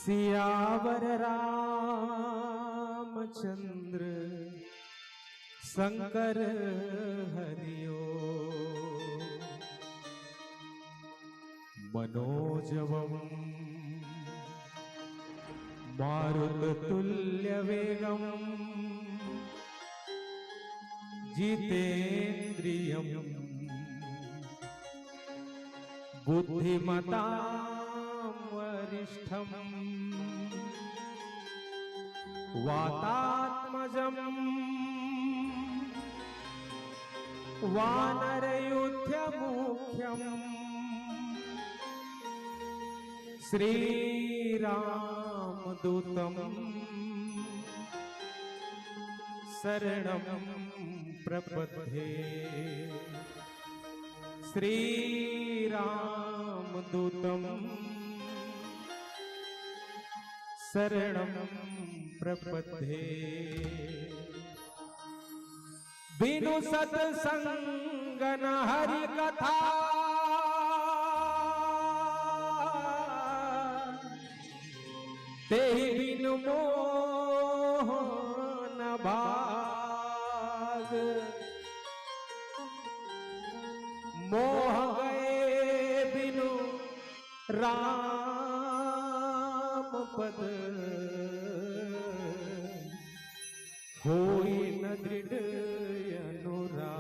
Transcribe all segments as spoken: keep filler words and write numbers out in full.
सियावर रामचंद्र शंकर हरिओ। मनोजवम मारुत तुल्य वेगम जितेंद्रियम बुद्धिमतां वरिष्ठम वातात्मजम वानरयूथ्य मुख्यम श्रीरामदूतम शरणम प्रपद्ये। श्रीरामदूतम शरणम प्रपद्ये। बिनु सत्संग न हरि कथा, तेहि बिनु मोह न भाग। मोह गए बिनु राम पद, होई न दृढ़ अनुराग।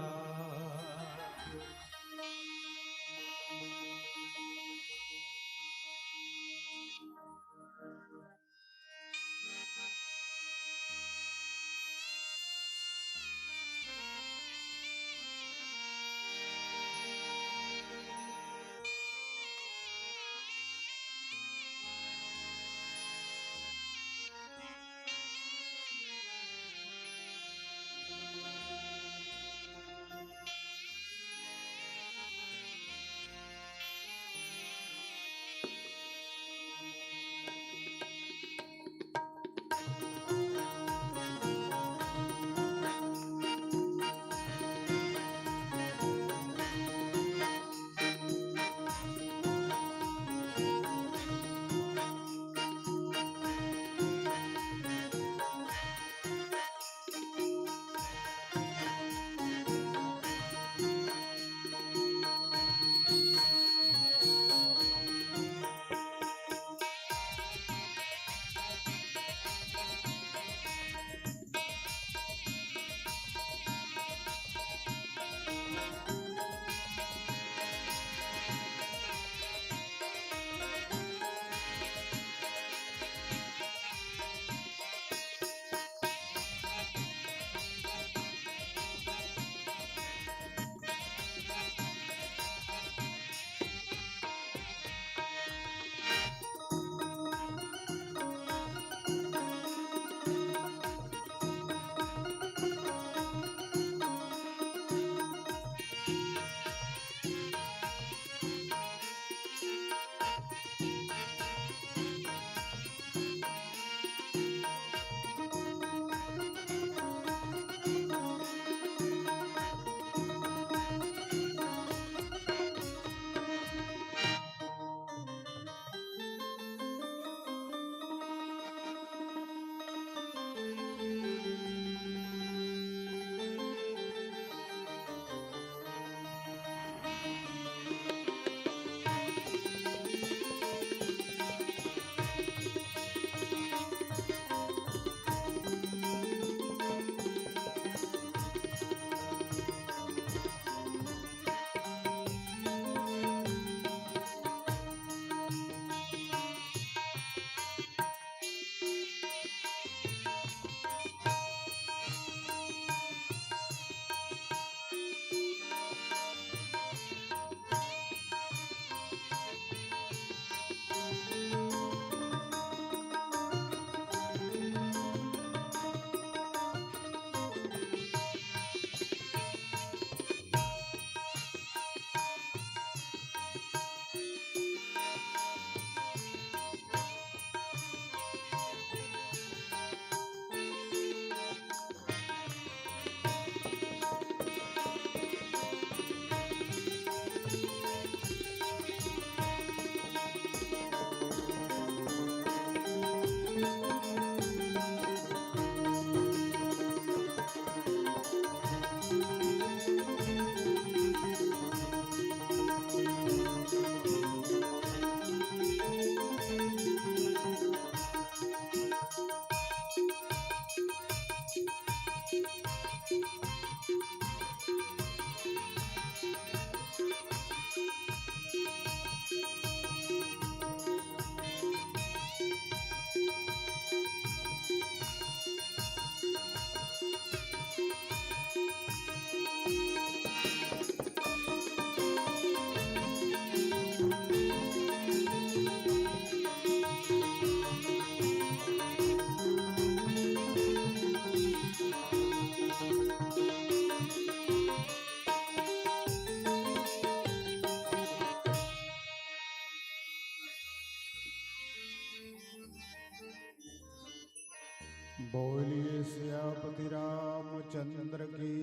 बोलिए सियापति रामचंद्र की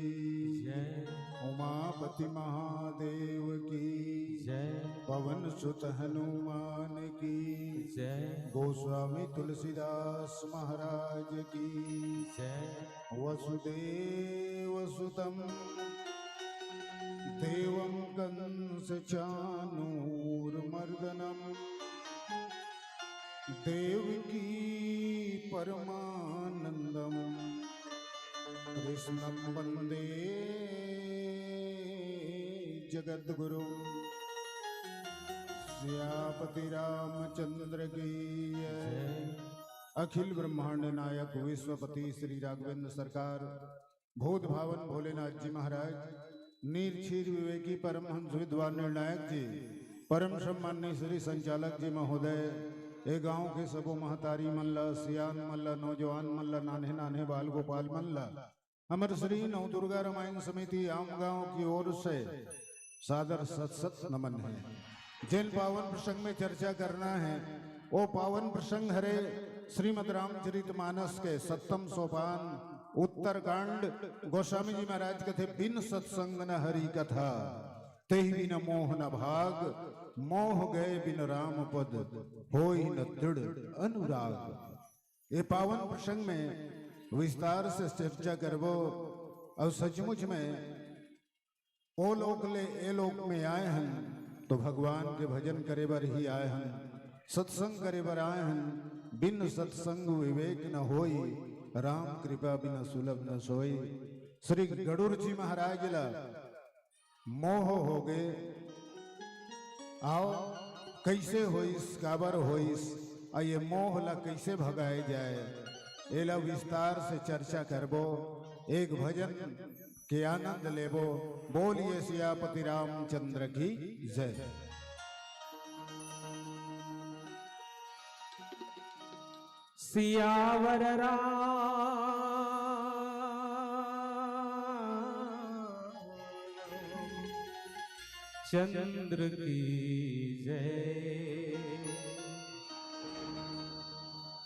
जय। उमापति महादेव की जय। पवन सुत हनुमान की जय। गोस्वामी तुलसीदास महाराज की जय। वसुदेव सुतम देवम कंस चानूर मर्दनम देवकी परमानंदम कृष्णम वंदे जगद्गुरु। सियापति रामचंद्र की जय। अखिल ब्रह्मांड नायक विश्वपति श्री राघवेंद्र सरकार, भूत भावन भोलेनाथ जी महाराज, नीर क्षीर विवेकी परमहंस विद्वान निर्णायक जी, परम सम्माननीय श्री संचालक जी महोदय, ए गांव के सबो महतारी मन ला, सियान मन ला, नौजवान मन ला, नान्हे नान्हे बाल गोपाल मन ला हमर श्री नवदुर्गा रामायण समिति आम गांव की ओर से सादर सत सत नमन है। जेन पावन प्रसंग में चर्चा करना है, वो पावन प्रसंग हरे श्रीमद् रामचरित मानस के सत्तम सोपान उत्तरकांड। गोस्वामी जी महाराज कथे, बिन सत्संग न हरि कथा, तेहि बिन मोह न भाग, मोह गए बिन राम पद, होई न दृढ़ अनुराग। ये पावन प्रसंग में विस्तार से चर्चा करबो। और सचमुच में ओ लोक ले ए लोक में आए हन तो भगवान के भजन करे बर ही आए हन, सत्संग करे बर आए हन। बिन सत्संग विवेक न होई, राम कृपा बिना सुलभ न सोई। श्री गरुड़ जी महाराज ला मोह होगे। आओ, कइसे होइस, काबर होइस, अउ ये मोह ला कइसे भगाए जाए, एला विस्तार से चर्चा करबो, एक भजन के आनंद लेबो। बोलिए सियापति रामचंद्र की जय। सियावर राम चंद्र की जय।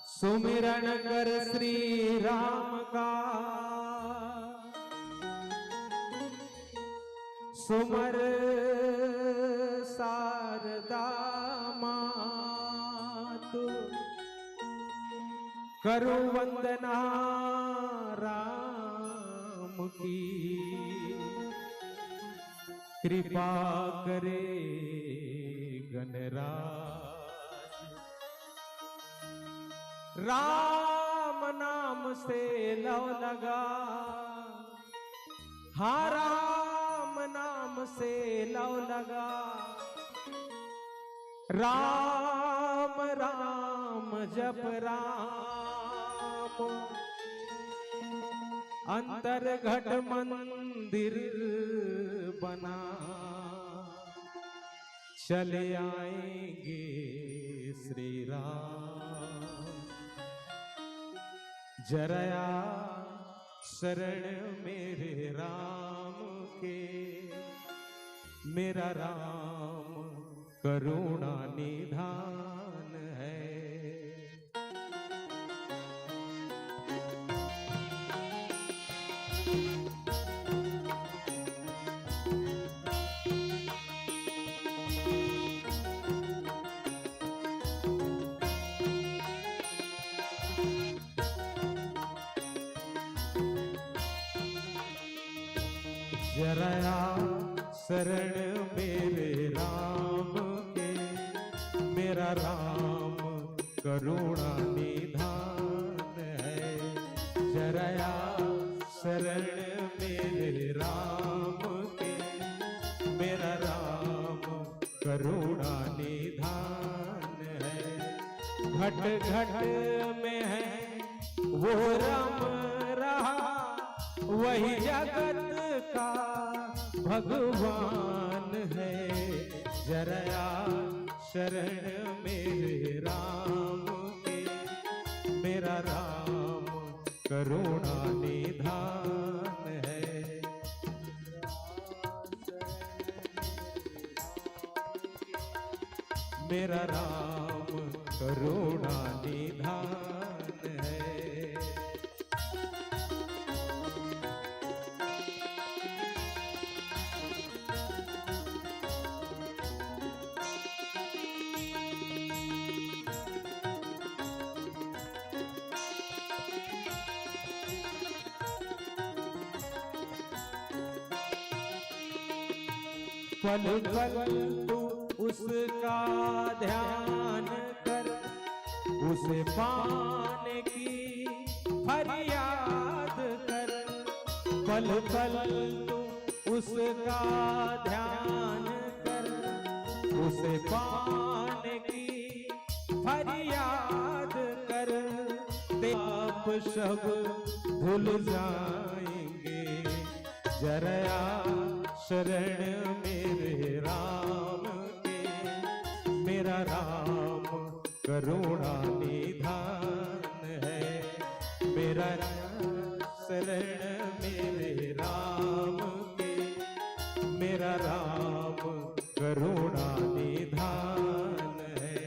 सुमिरन कर श्री राम का, सुमर सारदा मातु, करूं वंदना राम की, कृपा करे गणराज। राम नाम से लव लगा, हाँ, राम नाम से लव लगा। राम राम जप राम, अंतर घट मंदिर बना। चले आएंगे श्री राम। जरा आ शरण मेरे राम के, मेरा राम करुणा निधान है। जरा आ शरण मेरे राम के, मेरा राम करुणा निधान है। जरा आ शरण मेरे राम के, मेरा राम करुणा निधान है। घट घट में है वो रम रहा, वही जगत का भगवान है। जरा आ शरण मेरे राम के, मेरा राम करुणा निधान है। मेरा राम करुणा निधान है। पल पल तू उसका ध्यान कर, उसे पाने की फरियाद कर। पल पल तू उसका ध्यान कर, उसे पाने की फरियाद कर। ते आप सब भूल जाएंगे, जरा शरण मेरे राम के। मेरा राम करुणा निधान है, मेरा शरण मेरे राम के। मेरा राम करुणा निधान है।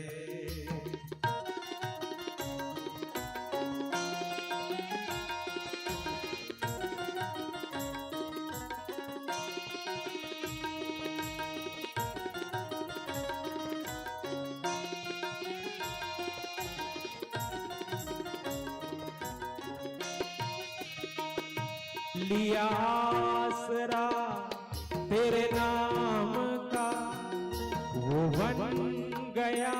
लिया आसरा तेरे नाम का, वो बन गया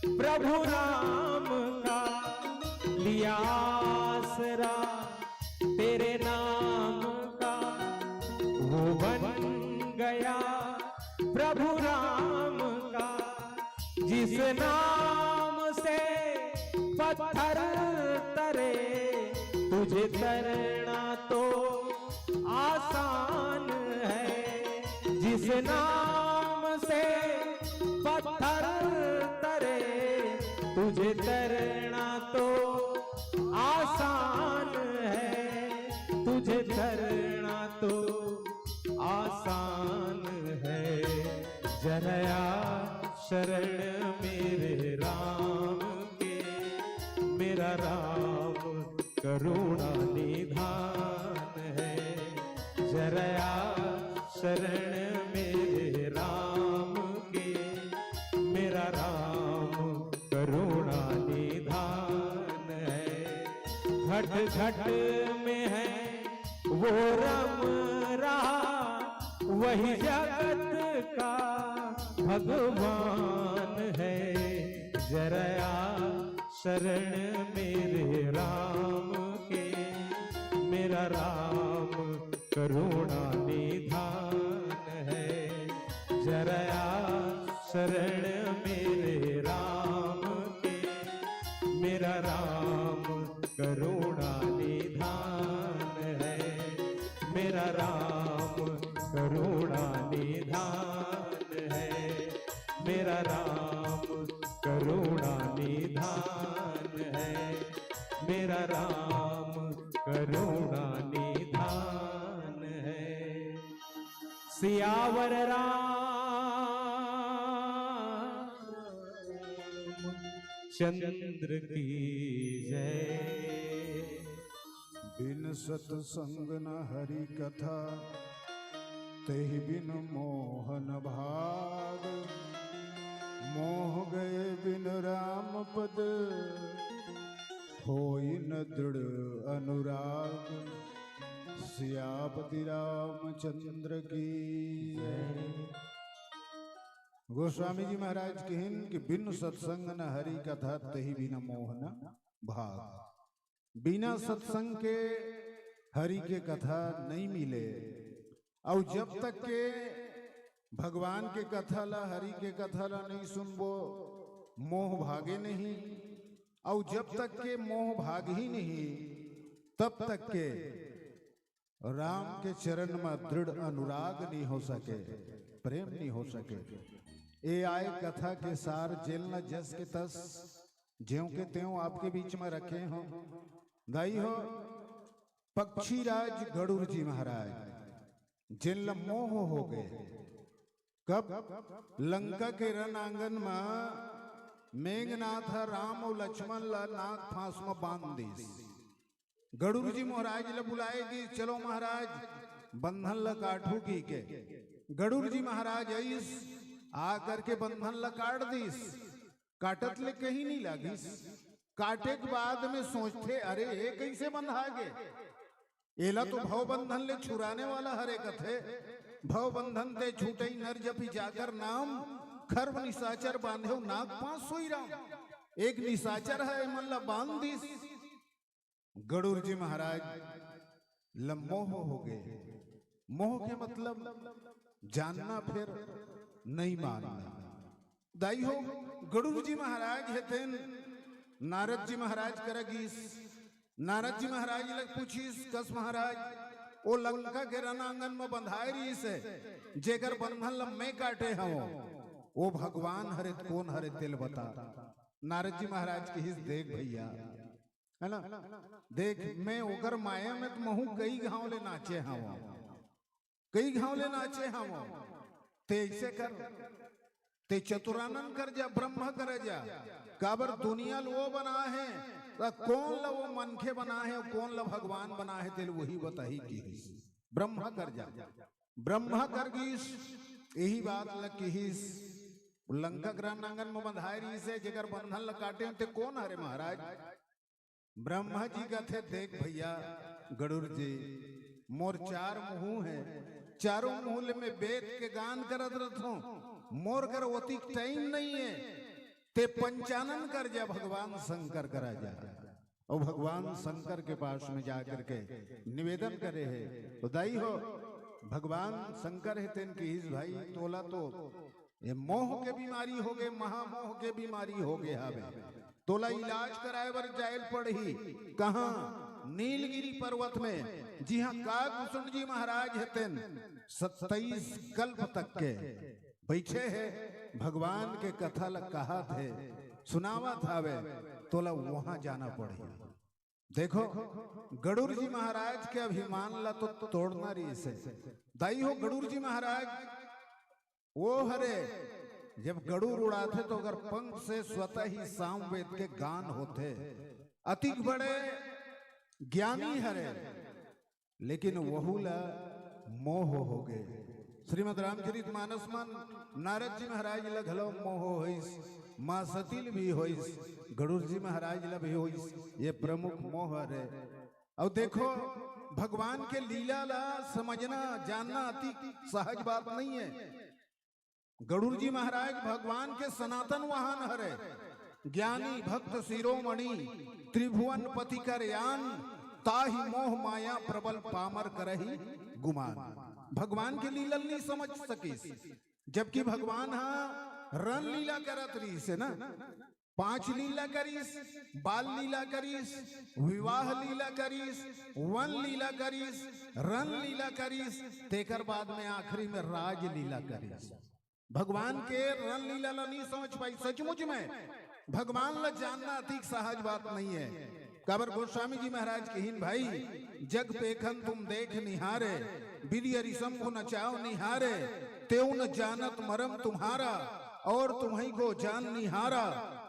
प्रभु राम का। लिया आसरा तेरे नाम का, वो बन गया प्रभु राम का। जिस नाम से पत्थर तरे, तुझे तरना तो आसान है। जिस नाम से पत्थर तरे, तुझे तरना तो आसान है, तुझे तरना तो आसान है। जरा शरण मेरे राम के, मेरा राम करुणा निधान है। जरा शरण मेरे राम के, मेरा राम करुणा निधान है। घट घट में है वो रम रहा, वही जगत का भगवान है। जरा शरण मेरे राम के, मेरा राम करुणा निधान है। जरा शरण मेरे राम के, मेरा राम करुणा निधान है। मेरा राम करुणा निधान है। मेरा राम करुणा निधान है। मेरा राम करुणा निधान है। सियावर राम चंद्र की जय। बिन सत्संग न हरि कथा, तेहि बिन मोहन भाग। मोह गए बिन राम पद, होई न दृढ़ अनुराग। सियापति रामचंद्र की जय। गोस्वामी जी महाराज कहिन कि बिन सत्संग न हरि कथा, तेहि बिन मोहन भाग। बिना सत्संग के हरि के कथा नहीं मिले। अउ जब तक के भगवान के कथा ला, हरि के कथा ला नहीं सुनबो, मोह भागे नहीं। अउ जब तक के मोह भागही नहीं, तब तक के राम के चरण म दृढ़ अनुराग नहीं हो सके, प्रेम नहीं हो सके। ए आय कथा के सार, जेन ल जस के तस, ज्यों के त्यों आपके बीच म रखे हों। दाई हो, पक्षीराज गड़ुर जी महाराज, जेन ल मोह हो गए, कब लंका के रण आंगन म मेघनाथ ह राम अउ लक्ष्मण ल नाग फांस म बांध दिस। गड़ुर जी महाराज ल बुलाए गिस, "चलो महाराज, बंधन ल काटहू," कहिके। गड़ुर जी महाराज आइस, आ करके बंधन ल काट दिस। काटत ले कहीं नहीं लागिस। काटे के बाद में सोचथे, "अरे, ये कैसे बंधा गे?" एला तो भव बंधन ले छुड़ाने वाला हरे कथे। भव बंधन ते छूटई नर जपि जाकर नाम, खर्व निशाचर बांधेउ नाग पांच सोई राम। एक निशाचर हे, एमन ला बांध दिस। गड़ुर जी महाराज ल मोह हो गे। मोह के मतलब जानना फिर नहीं मानना। दाई हो, गड़ुर जी महाराज हे तेन नारद जी महाराज करा गिस। नारद जी महाराज ल पूछिस, कस महाराज, ओ लंका के रणांगन म बंधाए रिहिस हे, जेकर बंधन ल मैं काटे हवं, ओ भगवान हरे त कोन हरे तेल बता। नारद जी महाराज किहिस, देख भैया, है ना, देख, मैं ओकर माया में त महूं कई घांव ले नाचे हवं, कई घांव ले नाचे हवं। ते अइसे कर, ते चतुरानन कर जा, ब्रह्म कर जा, काबर दुनिया ल ओ बना हे, त कोन ल ओ मनखे बना हे, कोन ल भगवान बना हे, तेल वही बताही किहिस। ब्रह्म कर जा, ब्रह्म कर गिस, यही बात ल किहिस। लंका के रणांगन म बंधाए रिहिस हे, जेकर बंधन ल काटे ते कोन हरे महाराज? ब्रह्मा जी कथे, देख भैया गड़ुर जी, मोर चार मुंह हे, चारों मुंह ले मैं वेद के गान करत रथंव, मोर कर ओतिक टाइम नहीं हे, ते पंचानन कर जा, भगवान शंकर करा जा। अउ भगवान शंकर के पास में जा करके निवेदन करे हे, तो दाई हो, भगवान शंकर हे तेन किहिस, भाई तोला तो ये मोह के बीमारी हो गे, महामोह के बीमारी हो गे हवे। तोला इलाज कराए बर जाए ल पड़ही। कहाँ? नीलगिरी पर्वत में, जिहाँ काकभूषण जी महाराज हे तेन सत्ताईस कल्प तक के बइठे हे, भगवान के कथा ल कहत हे, सुनावत हवे, तोला वहाँ जाना पड़ही। देखो, गड़ुर जी महाराज के अभिमान ला तो तोड़ना रिहिस हे। दाई हो, गड़ुर जी महाराज ओ हरे, जब गड़ुर उड़ाथे तो ओकर पंख से स्वतः ही सामवेद के गान होथे। अतिक बड़े ज्ञानी हरे, लेकिन वहू ला मोह हो गे। श्रीमद् रामचरित मानस मन नारद जी महाराज ला घलो मोह होइस, माँ सती ल भी होइस, गड़ुर जी महाराज ला भी होइस। ये प्रमुख मोह हरे। अउ देखो, भगवान के लीला ला समझना, जानना अति सहज बात नहीं है। गड़ुर जी महाराज भगवान के सनातन वाहन हरे, ज्ञानी भक्त शिरोमणि, त्रिभुवन पति कर यान, ताहि मोह माया प्रबल पामर करहि गुमान। भगवान के लीला नहीं समझ सकिस, जबकि भगवान हा रन लीला करत रहिस हे ना। पांच लीला करिस, बाल लीला करिस, विवाह लीला करिस, वन लीला करिस, रन लीला करिस, तेकर बाद में आखिरी में राज लीला करिस। भगवान के रन लीला ला नहीं समझ पाई। सचमुच में भगवान ला जानना अतिक सहज बात नहीं है। काबर गोस्वामी जी महाराज कहिन, भाई, जग पेखन तुम देख निहारे, विधि अरि शंभु नचाव निहारे, तेउ न जानत मरम तुम्हारा, और तुम्हई को जान निहारा,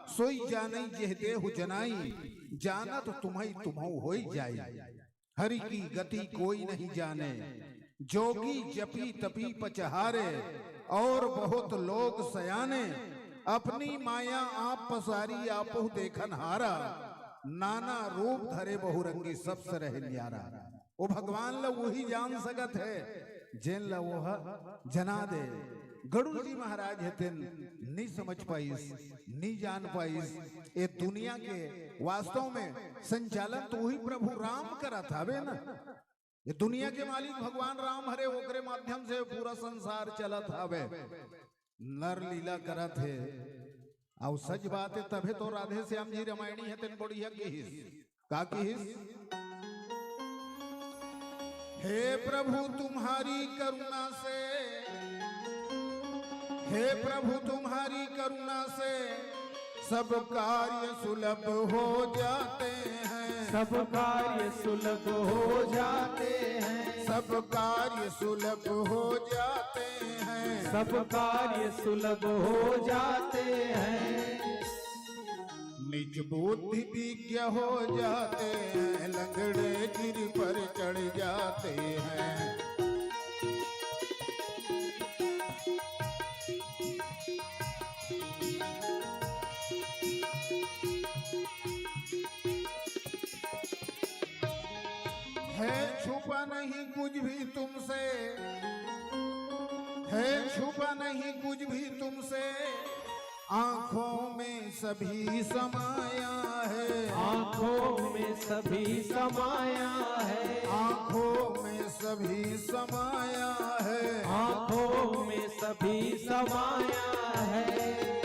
सोई जानई जेह देहु जनाई, जानत तुम्हई तुम्हउ होई जाई। हरि की गति कोई नहीं जाने, जोगी जपी तपी पचहारे, और बहुत लोग सयाने, अपनी माया आप पसारी आपहु देखन हारा, नाना रूप धरे बहुरंगी सब सरह न्यारा। ओ भगवान ला वही जान सकत हे, जेन ला वो ह जना दे। गड़ुर जी महाराज हे तेन नी समझ पाइस, नी जान पाइस। ए दुनिया के वास्तव में संचालन तो वही प्रभु राम करत हवे ना। ये दुनिया के मालिक भगवान राम हरे, ओकरे माध्यम से पूरा संसार चलत हवे। नर लीला करत हे। अउ सच बात हे, तभे तो राधे श्याम जी रामायणी हे तेन बढ़िया किहिस। का किहिस? हे प्रभु तुम्हारी करुणा से, हे प्रभु तुम्हारी करुणा से सब कार्य सुलभ हो जाते हैं। सब कार्य सुलभ हो जाते हैं। सब कार्य सुलभ हो जाते हैं। सब कार्य सुलभ हो जाते हैं। निज बुद्धि विज्ञ हो जाते हैं, लंगड़े गिर पर चढ़ जाते हैं। है छुपा नहीं कुछ भी तुमसे, है छुपा नहीं कुछ भी तुमसे, आंखों में सभी समाया है। आंखों में सभी समाया है। आंखों में सभी समाया है। आंखों में सभी समाया है।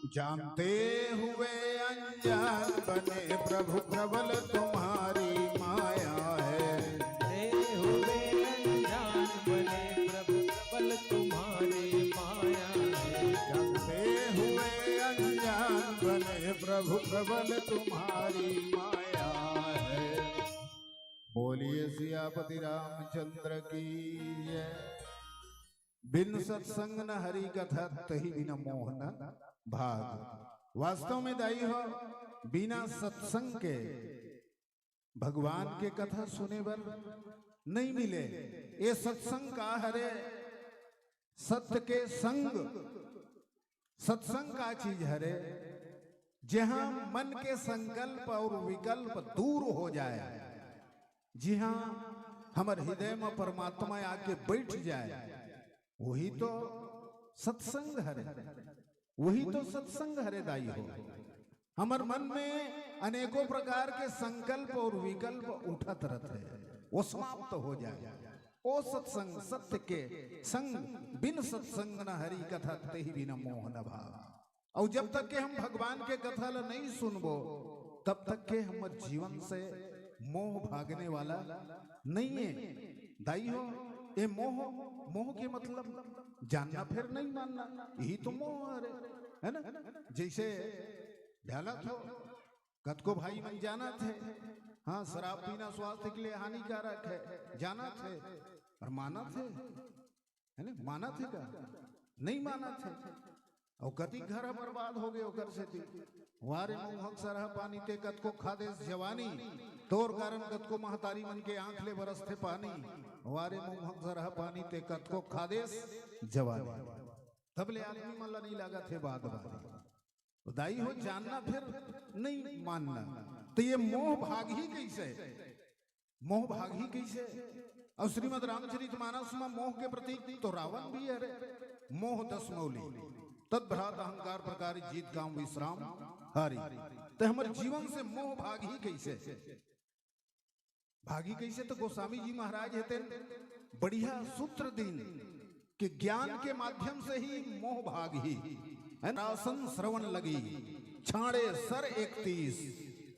जानते हुए अनजान बने प्रभु, प्रबल तुम्हारी माया है। जानते हुए अनजान बने प्रभु, प्रबल तुम्हारी माया है। जानते हुए अनजान बने प्रभु, प्रबल तुम्हारी माया है। बोलिए सियापति रामचंद्र की जय। बिन सत्संग न हरि कथा, तही बिन मोह न भाग। वास्तव में दाई हो, बिना सत्संग के भगवान के कथा सुने बर नहीं मिले। ये सत्संग का हरे? सत्य के संग। सत्संग का चीज हरे? जहां मन के संकल्प और विकल्प दूर हो जाए, जिहां हमर हृदय में परमात्मा आके बैठ जाए, वही तो सत्संग हरे। वही तो सत्संग हरे दाई हो। हमर मन में अनेकों प्रकार के संकल्प और विकल्प उठत रहते हैं, वो समाप्त हो जाए। ओ सत्संग, सत्य के संग, बिन सत्संग न हरि कथा, तेहि बिन मोह न भाव। और जब तक के हम भगवान के कथा ला नहीं सुनबो, तब तक के हमर जीवन से मोह भागने वाला नहीं है। दाई हो, ये मोह, मोह के मतलब जानना फिर नहीं मानना, यही तो मोह हरे, है ना? जैसे ध्यान हो, कतको भाई मन जानत हे, हाँ, शराब पीना स्वास्थ्य के लिए हानिकारक है, जानत हे, पर मानत हे, है ना? मानत हे का? नहीं मानत हे। और कति घर बर्बाद हो गए ओकर सेती। वारे मुंहक सरहा पानी, ते कतको खादेस जवानी, तोर कारण कतको महतारी मन के आंख ले बरसथे पानी। वारे मुंहक सरहा पानी, ते कतको खादेस जवानी। तब ले आदमी मन ला नहीं लागत हे बात बारी। तो दाई हो, जानना फिर नहीं मानना, तो ये मोह भागही कैसे? मोह भागही कैसे? और श्रीमद् रामचरित मानस में मोह के प्रतीक तो रावण भी हरे। मोह दस मौली, तद भ्रात अहंकार प्रकार, जीत काम विश्राम हारी। तो हमर जीवन से मोह भागही कैसे? भागही कैसे? तो गोस्वामी जी महाराज हे तेन बढ़िया सूत्र दीन कि ज्ञान के माध्यम से ही मोह भागही, है ना? आसन श्रवण लगी, छाड़े सर इकतीस,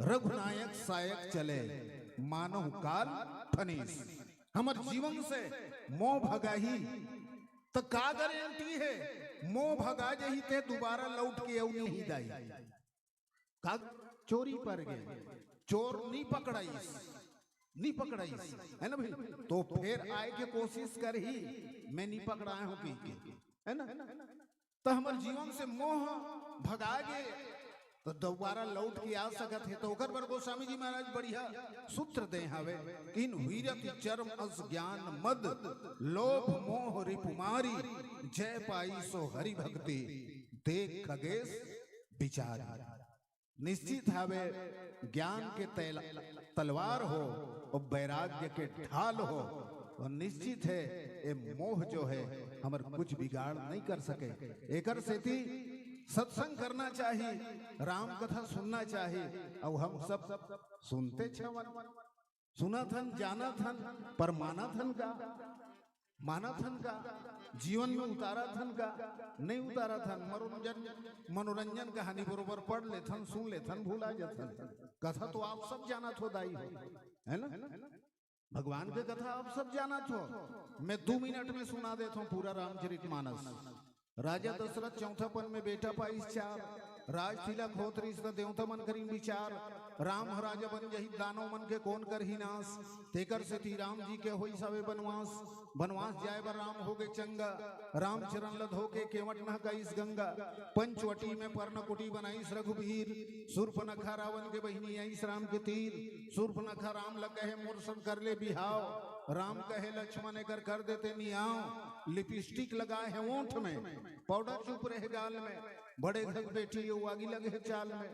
रघुनायक सायक चले, मानव काल फनीस। हमर जीवन से मोह भगाही, तो का गारंटी हे? मोह भगा जही ते दुबारा लौट के अउ नहीं दाई। का चोरी पर गए, चोर नहीं पकड़ाइस, नहीं पकड़ाइस, है ना भाई? तो फिर आए के कोशिश करही, मैं नहीं पकड़ाए हूं कह के, है ना? तो हमर जीवन से मोह भगा गे, तो दोबारा लौट के आ सकत हे। तो ओकर बर गोस्वामी जी महाराज बढ़िया सूत्र दे हवे, किन वीरति चर्म अस ज्ञान मद, लोभ मोह रिपुमारी, जय पाई सो हरि भक्ति, देख खगेश बिचारी। निश्चित हवे, ज्ञान के तैला-, तलवार हो और वैराग्य के ढाल हो, और निश्चित है, ये मोह जो है, हमर कुछ बिगाड़ नहीं कर सके। एकर सेती सत्संग करना चाहिए, राम कथा सुनना चाहिए। और हम सब सुनते छवन, सुनत हन, जानत हन, पर मानत हन का? मानत हन का? जीवन में उतारत हन का? नहीं उतारत हन। मनोरंजन, मनोरंजन कहानी बरोबर पढ़ लेथन, सुन लेथन, भुला जाथन। कथा तो आप सब जानत हो दाई हो, है ना? भगवान के कथा आप सब जानत हो। मैं दो मिनट में सुना देत हूँ पूरा रामचरित मानस। राजा दशरथ चौथापन में बेटा पाइस चार, राज तिलक होत रिस त देवता मन करिन विचार। राम ह राजा बन जही, दानव मन के कोन करही नाश। तेकर सेती राम जी के होइस हवे बनवास। बनवास जाय बर राम होगे चंगा, रामचरण ल धोके केवट नहकाइस गंगा। पंचवटी में पर्णकुटी बनाइस रघुबीर। सूर्पनखा रावण के बहिनी आइस राम के तीर। सूर्पनखा राम ल कहे मोर संग कर ले बिहाव। राम कहे लक्ष्मण एकर कर देते नियाव। लिपस्टिक लगाए हे ओंठ में, पाउडर चुप रहे गाल में। बड़े घर बेटी ये आगी लगे हे चाल में।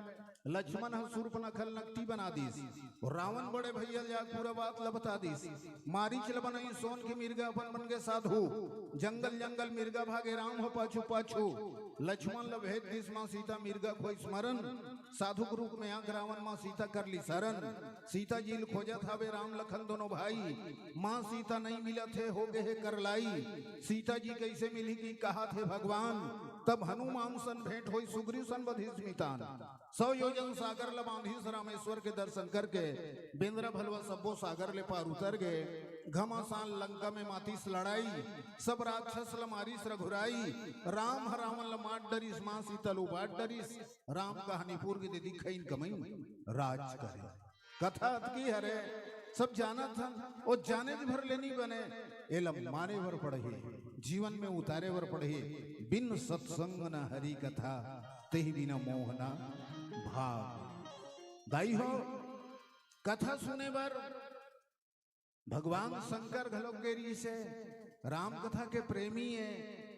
लक्ष्मण ह सूर्पनखा ल नकटी बना दिस, अउ रावण बड़े भैया ल जाके पूरा बात ल बता दिस। मारीच ल बनाई सोन के मिर्गा, अपन बन गे साधु। जंगल जंगल मिर्गा भागे, राम ह पाछू पाछू। लक्ष्मण ल भेज दिस, माँ सीता मिर्गा खोइस मरन। साधु के रूप में आके रावण माँ सीता कर लिस हरन। सीता जी ल खोजत हावे राम लखन दोनों भाई। माँ सीता नइ मिलत हे, हो गे हे करलाई। सीता जी कइसे मिलही कि कहाथे भगवान। तब हनुमान सन भेंट होई, सुग्रीव सन बधिस मितान। सौ योजन सागर ल बांधिस रामेश्वर के दर्शन करके। बेंदरा भलवा सब्बो सागर ले पार उतर गे। घमासान लंका में मातिस लड़ाई, सब राक्षस ल मारिस रघुराई। राम ह रावण ल मार डरिस, माँ सीता ल उबार डरिस। राम कहानी पूर के दीदी खइन कमइन राज करे। कथा अतकी हरे, सब जानत हन, ओ जाने भर ले नी बने, एला माने बर पड़ही, जीवन में उतारे बर पड़ही। बिन सत्संग न हरि कथा, तेहि बिना मोह न भाग। दाई हो, कथा सुने बर भगवान शंकर घलोक गे रिहिस हे, राम कथा के प्रेमी हे।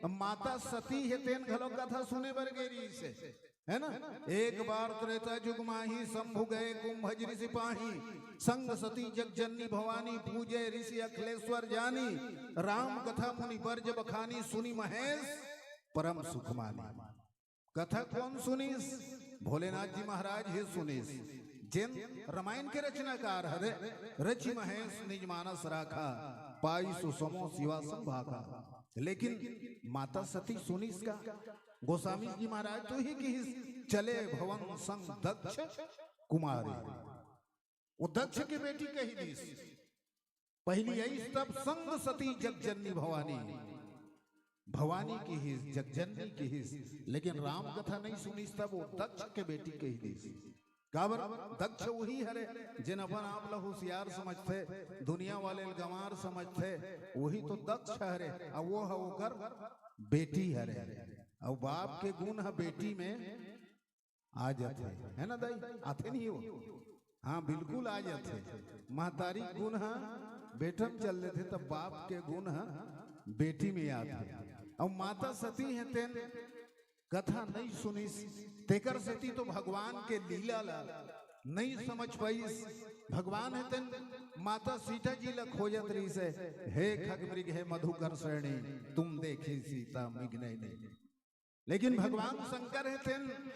अब माता सती हे, तेन घलोक कथा सुने बर गे रिहिस हे, है ना? एक बार त्रेता जुग माही, शंभु गए कुंभज ऋषि पाही। संग सती जग जननी भवानी, पूजे ऋषि अखिलेश्वर जानी। राम कथा मुनि बर जब बखानी, सुनि महेश परम सुख मानी। कथा कोन सुनिस? भोलेनाथ जी महाराज हे सुनिस। जेन रामायण के रचनाकार हरे, रचि महेश निज मानस राखा, पाई सो समो शिवा संभाखा। लेकिन माता सती सुनिस का? गोस्वामी जी महाराज तो ही किहिस, चले भवन संग दक्ष कुमारी। वो दक्ष के बेटी कहि दिस। पहिली आइस तब संग सती जग जननी भवानी। भवानी किहिस, जग जननी किहिस, लेकिन राम कथा नइ सुनिस तब वो दक्ष के बेटी कहि दिस। काबर? दक्ष वही हरे जेन अपन आप ला होशियार समझथे, दुनिया वाले ल गंवार समझथे, वही तो दक्ष हरे। अउ वो ह ओकर बेटी हरे। अउ बाप के गुण ह बेटी में आ जाथे, है ना दाई? आथे नहीं हो? हाँ, बिल्कुल आ जाथे। महतारी गुण ह बेटा में चल देथे, तब बाप के गुण ह बेटी में आथे। अउ माता सती हे, तेन कथा नइ सुनिस, तेकर सेती तो भगवान के लीला ला नइ समझ पाइस। भगवान हे, तेन माता सीता जी ला खोजत रहिस हे, "हे खग मृग, हे मधुकर्षणी, तुम देखी सीता मृग नयनी।" लेकिन भगवान शंकर हे, तेन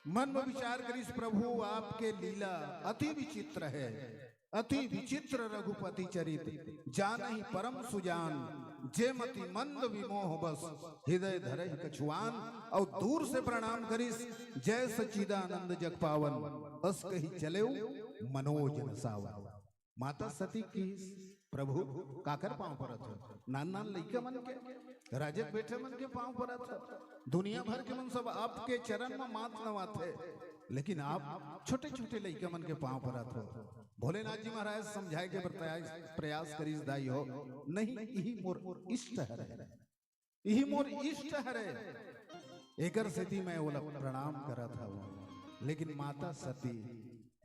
मन में विचार करिस, "प्रभु, आपके लीला अति विचित्र है, अति विचित्र रघुपति चरित, जानहि परम सुजान, जे मति मंद विमोह बस, हृदय धरहि कछुआन।" अउ दूर से प्रणाम करिस, "जय सच्चिदानंद जग पावन, अस कहि चलेउ मनोज न सावन।" माता सती किहिस, "प्रभु, काकर पांव परत हो? नान नान लइका मन के, राजक बेटा मन के पांव परत हो। दुनिया भर के मन सब आपके चरण म माथ नवाथे, लेकिन आप छोटे छोटे लइका मन के पांव परत हो।" भोलेनाथ जी महाराज समझाए के प्रयास, प्रयास करिस, "दाई हो, नहीं, इही मोर इष्ट हरे।" इही मोर इष्ट हरे, एकर सेती मैं ओला प्रणाम करत हवं। लेकिन माता सती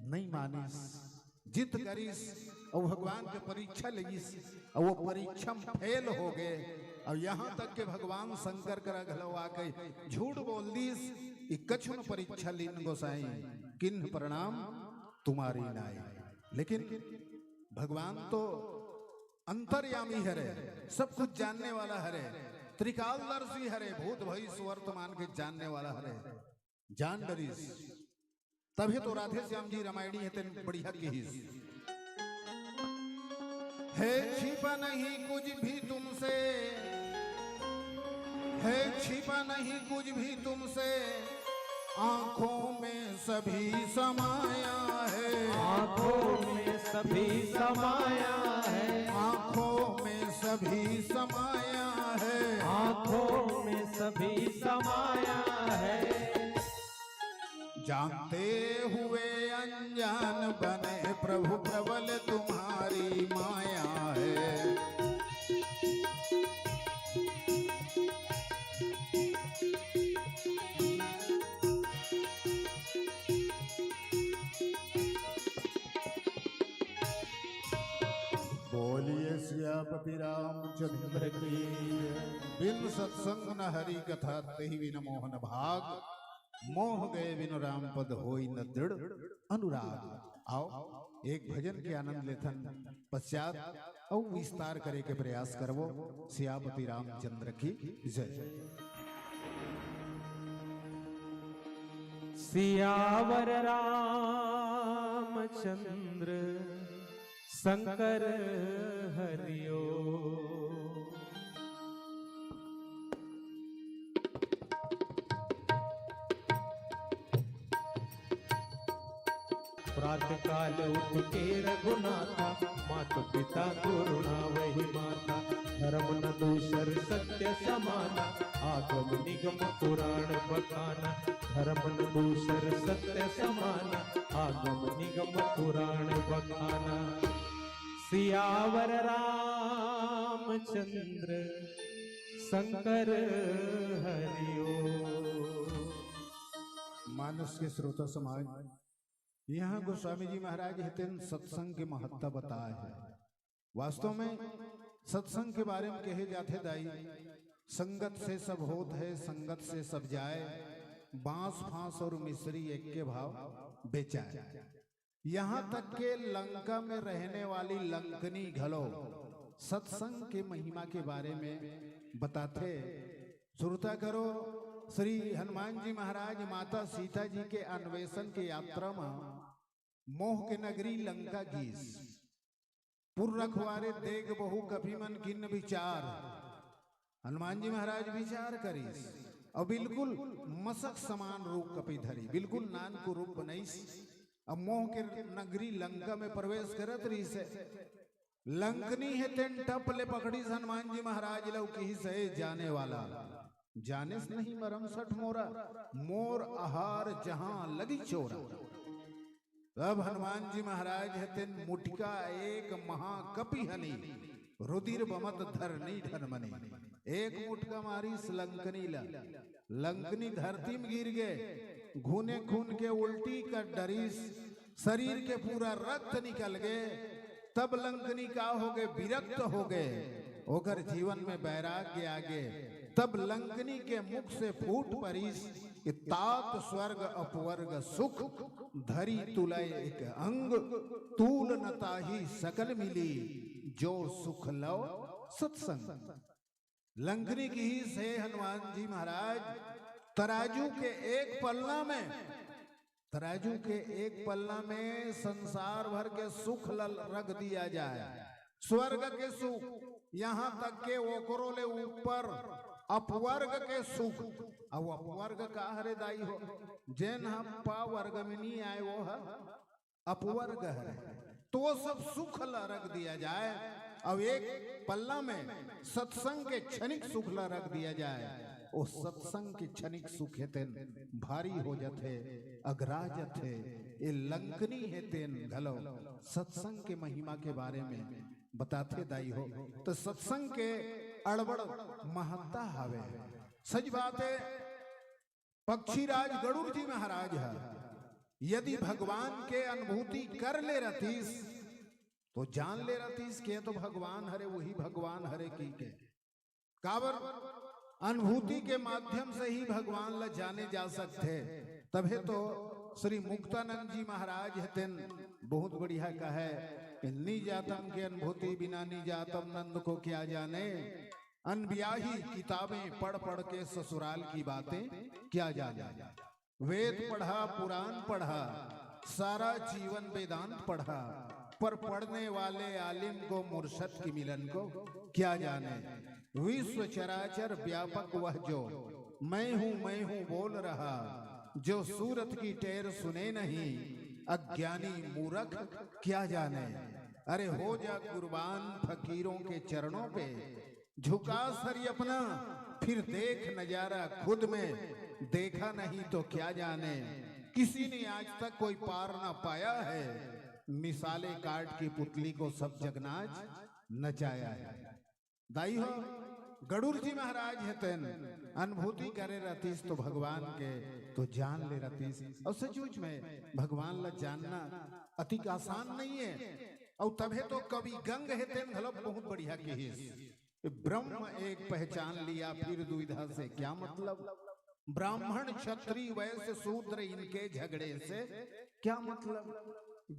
नइ मानिस, जिद करिस, अउ भगवान के परीक्षा लेगिस, अउ वो परीक्षा में फेल हो गे। अउ यहाँ तक के भगवान शंकर करा घलो आके झूठ बोल दिस कि "कछुन परीक्षा लीन गोसाई, किन्ह प्रणाम तुम्हारी नाई।" लेकिन भगवान तो अंतर्यामी हरे, सब कुछ जानने वाला हरे, त्रिकालदर्शी हरे, भूत भविष्य वर्तमान के जानने वाला हरे। जान डरिस, तभे तो राधे श्याम जी रामायणी हे, तेन बढ़िया किहिस, "है छिपा नहीं कुछ भी तुमसे, है छिपा नहीं कुछ भी तुमसे, आंखों में सभी समाया है।" आंखों में सभी समाया है। आंखों में सभी समाया है। आंखों में सभी समाया है। जानते हुए अनजान बने, प्रभु प्रबल तुम्हारी माया है। बोलिए सियापति रामचंद्र की। बिन सत्संग न हरि कथा, तेहि बिन मोहन भाग। मोह गए बिनु राम पद होई न दृढ़ अनुराग। आओ, एक भजन के आनंद लेथन, पश्चात अउ विस्तार करे के प्रयास करबो। सियापति रामचंद्र की जय। सियावर रामचंद्र शंकर हरिओ। प्रातः काल उठ के रघुनाथा, मात पिता गुरु नावहि माथा। धर्म न दूसर सत्य समाना, आगम निगम पुराण बखाना। धर्म न दूसर सत्य समाना, आगम निगम पुराण बखाना। सियावर रामचंद्र शंकर हरिओ। मानस के श्रोता समाज, यहाँ गोस्वामी जी महाराज हे तेन सत्संग के महत्ता बताए हे। वास्तव में सत्संग के बारे में कहे जाथे दाई, संगत से सब होत है, संगत से सब जाए, बांस फांस और मिश्री एक के भाव बेचाए। यहाँ तक के लंका में रहने वाली लंकनी घलो सत्संग के महिमा के बारे में बताथे। सुरता करो, श्री हनुमान जी महाराज माता सीता जी के अन्वेषण के यात्रा में मोह के नगरी लंका गीस। पुर रखवारे देख बहु कपि मन किन्न विचार। हनुमान जी महाराज विचार करिस और बिल्कुल मसक समान रूप कपि धरी, बिल्कुल नान को रूप बनइस। अब मोह के नगरी लंका में प्रवेश करत रहिस हे। लंकनी हे तेन टप ले पकड़िस हनुमान जी महाराज ला, किहिस हे जाने वाला, जानेस नहीं मरम सठ मोरा, मोर आहार जहां लगी चोरा। तब हनुमान जी महाराज हे तेन मुटिका एक महाकपि हनी, रुधिर बमत धरनी ढनमनी। एक मुटका मारिस लंकनी ला, लंकनी धरती में गिर गे, घुने खून के उल्टी कर डरिस, शरीर के पूरा रक्त निकल गे। तब लंकनी का हो गे, विरक्त हो गे, ओकर जीवन में वैराग्य आ गे। तब लंकनी के मुख से फूट परिस कि तात स्वर्ग अपवर्ग सुख, धरी तुलय एक अंग, तूल न ताही सकल मिली, जो सुख लव सत्संग। लंकनी किहिस हे हनुमान जी महाराज, तराजू के एक पल्ला में, तराजू के एक पल्ला में संसार भर के सुख ल रख दिया जाए, स्वर्ग के सुख, यहाँ तक के ओकरो ले ऊपर अपवर्ग के सुख। अब अपवर्ग का हरे दाई हो, जेन ह पा वर्ग में नहीं आए वो ह अपवर्ग हरे, तो वो सब सुख ला रख दिया जाए। अब एक पल्ला में सत्संग के क्षणिक सुख ला रख दिया जाए, वो सत्संग के क्षणिक सुख हे तेन भारी हो जाथे, अगरा जाथे। ये लंकनी हे तेन घलो सत्संग के महिमा के बारे में बताथे दाई हो। तो सत्संग के अड़बड़ महत्ता हवे। सच बात है, पक्षीराज गरुड़ जी महाराज ह यदि भगवान के अनुभूति कर ले रहतीस, तो जान ले रहतीस के तो भगवान हरे, वही भगवान हरे की के। काबर अनुभूति के माध्यम से ही भगवान ला जाने जा सकथे। तभे तो श्री मुक्तानंद जी महाराज हे तेन बहुत बढ़िया कहे कि "नी जातम के अनुभूति बिना नी जातम नंद को क्या जाने, अनब्याही किताबें पढ़ पढ़ के ससुराल की बातें क्या जाने।" वेद पढ़ा, पुराण पढ़ा, सारा जीवन वेदांत पढ़ा, पर पढ़ने वाले आलिम को, मुर्शद की मिलन को क्या जाने। विश्व चराचर व्यापक वह जो मैं हूँ, मैं हूँ बोल रहा, जो सूरत की टेर सुने नहीं, अज्ञानी मूरख क्या जाने। अरे हो जा कुर्बान फकीरों के चरणों पे, झुका सर अपना, फिर देख नजारा खुद में, देखा नहीं तो क्या जाने। किसी ने आज तक कोई पार ना पाया है, मिसाले काट की पुतली को सब जग नाच नचाया है। दाई हो, गरुड़ जी महाराज हे तेन अनुभूति करे रहतीस तो भगवान के तो जान ले रहतीस। और सचमुच में भगवान ला जानना अतिक आसान नहीं है। और तभे तो कवि गंग हे तेन घलो बहुत बढ़िया किहिस, "ब्रह्म एक पहचान लिया, फिर दुविधा से क्या मतलब।" ब्राह्मण, क्षत्रिय, वैश्य, शूद्र, इनके झगड़े से क्या मतलब?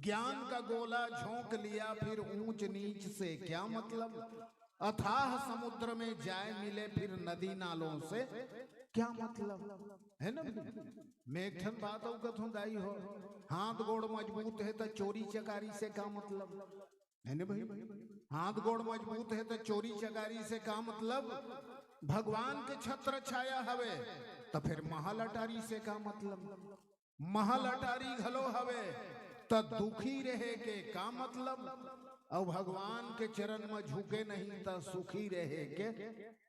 ज्ञान का गोला झोंक लिया फिर ऊंच नीच से क्या मतलब? अथाह समुद्र में जाए मिले फिर नदी नालों से क्या मतलब? है ना भाई? मैं एक ठन बात अउ कथों दाई हो, हाथ गोड़ मजबूत हे त चोरी चकारी से का मतलब? है ना भाई? हाथ गोड़ मजबूत हे त चोरी चकारी से का मतलब? भगवान के छत्र छाया हवे त फिर महल अटारी से का मतलब? महल अटारी घलो हवे त दुखी रहे के का मतलब? अउ भगवान के चरण म झुके नहीं त सुखी रहे के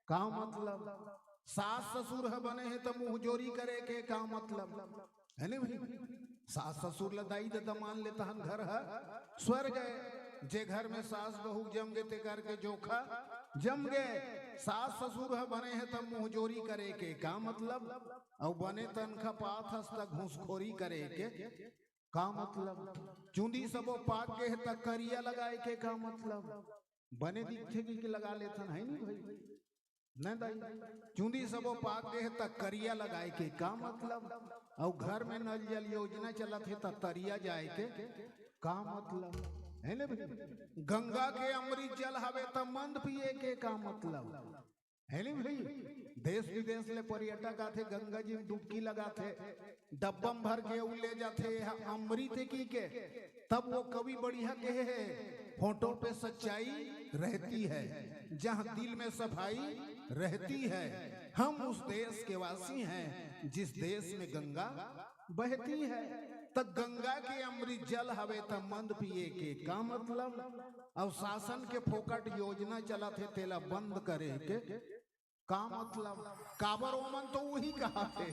का मतलब? सास ससुर ह बने हे त मुंहजोरी करे के का मतलब? है ने भाई? सास ससुर ल दाई ददा मान ले तहन घर ह स्वर्ग हे। जे घर में सास बहू जम गे ते घर के जोखा जम गे। सास ससुर ह बने हे त मुंहजोरी करे के का मतलब? अउ बने तनखा पात हस त घूसखोरी करे के का मतलब? चुंदी सबो पाक गे हे त करिया लगाए के का मतलब? बने दिखथे कि, कि लगा लेथन, है नी भाई? नहीं दाई, चुंदी सबो पाक गे हे त करिया लगाए के का मतलब? अउ घर में नल जल योजना चलत हे त तरिया जाए के का मतलब? है ने भाई? गंगा के अमृत जल हवे त मंद पिए के का मतलब? है नी भाई? देश विदेश ले पर्यटक आथे, गंगा जी में डुबकी लगाथे, डब्बा में भर के उ ले जाथे, यह अमृत हे की के। तब वो कवि बढ़िया कहे हे, होठों पे सच्चाई रहती है, जहाँ दिल में सफाई रहती है। हम उस देश के वासी हैं जिस देश में गंगा बहती है। त गंगा के अमृत जल हवे त मंद पिए के का मतलब? अउ शासन के फोकट योजना चलत हे तेला बंद करे के का मतलब? काबर ओमन तो उही कहाथे,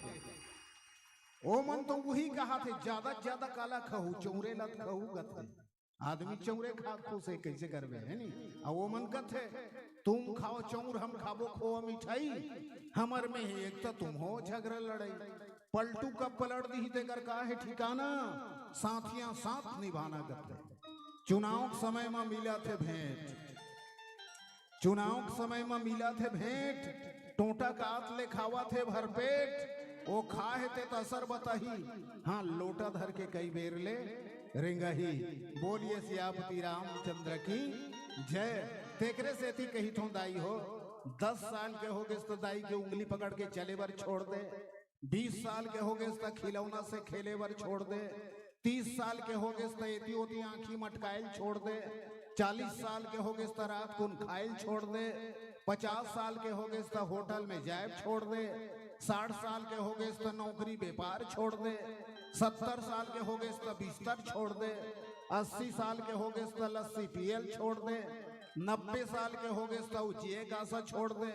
ओमन तो उही कहाथे, ज्यादा ज्यादा काला खहू, चौरे लत खहू कथे। आदमी चौरे खा खुश हे, कैसे करबे, है नी? अउ ओमन कथे, तुम खाओ चौर, हम खाबो खोआ मिठाई, हमर में ही एक तो तुम हो झगड़ा लड़ाई। पलटू कब पलट दिही तेकर का हे ठिकाना, साथियां साथ निभाना कथे। चुनाव के समय म मिलत हे भेंट, चुनाव के समय म मिलत हे भेंट, टोंटा कात ले खावत हे भरपेट, ओ खा हे ते त असर बताही, हाँ, लोटा धर के कई बेर ले रेंगही। बोलिए सियापति रामचंद्र की जय। तेकरे सेती कहिथों दाई हो, दस साल के हो गेस त दाई के उंगली पकड़ के चले बर छोड़ दे, बीस साल के हो गेस त खिलौना से खेले बर छोड़ दे, तीस साल के हो गेस त एती ओती आंखी मटकायल छोड़ दे, चालीस साल के हो गेस त रात कुन खायल छोड़ दे, पचास साल के हो गेस त होटल में जायब छोड़ दे, साठ साल के हो गेस त नौकरी व्यापार छोड़ दे, सत्तर साल के हो गेस त बिस्तर छोड़ दे, अस्सी साल के हो गेस त लस्सी पियल छोड़ दे, नब्बे साल के हो गेस त उ जिए का आशा छोड़ दे,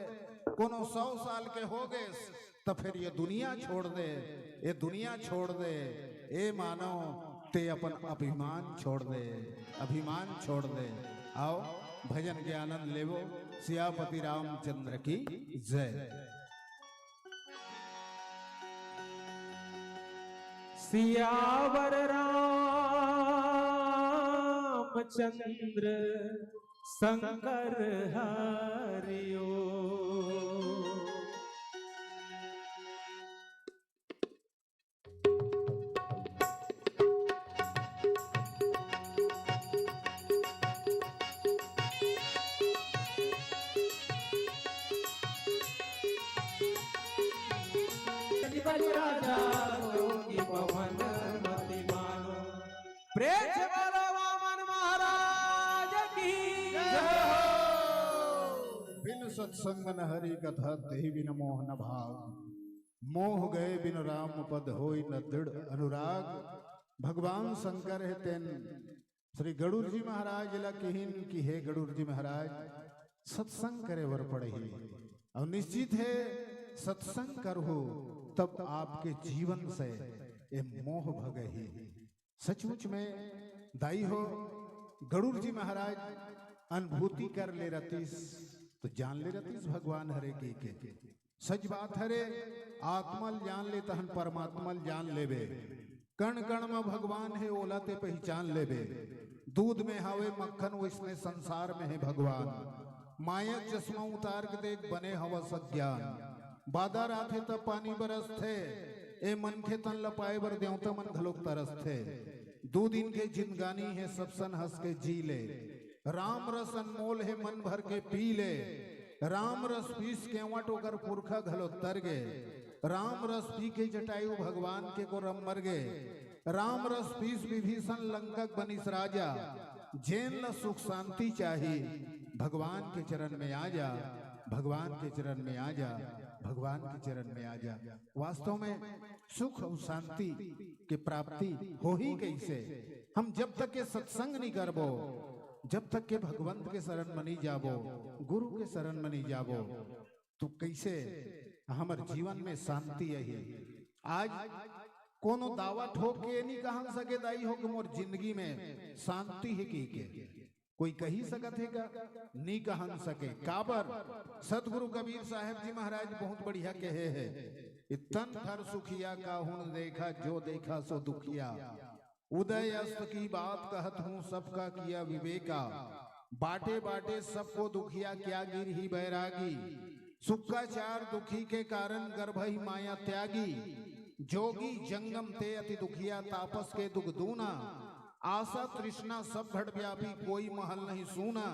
कोनो सौ साल के हो गेस त फेर ये दुनिया छोड़ दे, ये दुनिया छोड़ दे, ए मानव, ते अपन अभिमान छोड़ दे, अभिमान छोड़ दे। आओ, भजन के आनंद लेवो। सियापति रामचंद्र की जय। सियावर रामचंद्र शंकर हरिओ। बलि राजा को की पवन मति मानो। प्रेम से बोलो वामन महाराज की जय हो। बिन सत्संग न हरि कथा, तेहि बिन मोह न भाव। मोह गए बिन राम पद, होई न दृढ़ अनुराग। भगवान शंकर हे तेन श्री गरुड़ जी महाराज ला किहिन कि हे गरुड़ जी महाराज, सत्संग करे बर पड़ही। अउ निश्चित हे, सत्संग करहू तब आपके जीवन से ये मोह भगही। सचमुच में दाई हो, गरुड़ जी महाराज अनुभूति कर ले रतिस, तो जान ले रतिस भगवान हरे के, के। सच बात हरे, आत्मा ल जान ले तहन परमात्मा ल जान लेबे। कण कण म भगवान हे, ओला ते पहिचान लेबे। दूध में हावे मक्खन, वइसने संसार में हे भगवान। माया चश्मा उतार के देख, बने हवस अज्ञान। बादर आथे त पानी बरसथे, ए मनखे तन ल पाए बर देवता मन घलोक तरसथे। दू दिन के जिंदगानी हे, सब सन हंस के जी ले। राम रस अनमोल हे, मन भर के पी ले। राम रस पीस केवट ओकर पुरखा घलो तर गे। राम रस पी के जटायु भगवान के गोरम मर गे। राम रस पीस विभीषण लंका के बनिस राजा। जेन ल सुख शांति चाही, भगवान के चरण में आ जा, भगवान के चरण में आ जा, भगवान के चरण में आ जा। वास्तव में सुख अउ शांति के प्राप्ति होही कइसे? हम जब तक के सत्संग नहीं करबो, जब तक के भगवंत के शरण में नहीं जाबो, गुरु के शरण में नहीं जाबो, तो कइसे हमर जीवन में शांति आही? आज कोनो दावा ठोक के नहीं कहन सके दाई हो कि मोर जिंदगी में शांति हे कहिके। कोई कही सकत हे का? नहीं कहन सके। काबर? सतगुरु कबीर साहेब जी महाराज बहुत बढ़िया कहे हे, "तन धर सुखिया काहू न देखा, जो देखा सो दुखिया। उदय अस्त की बात कहत हूँ, सबका किया विवेका। बाटे बाटे सबको दुखिया, क्या गिरही बैरागी। सुख का चार दुखी के कारण, गर्भ ही माया त्यागी। जोगी जंगम ते अति दुखिया, तापस के दुख दूना। आशा तृष्णा सब घट व्यापी, कोई महल नहीं सूना।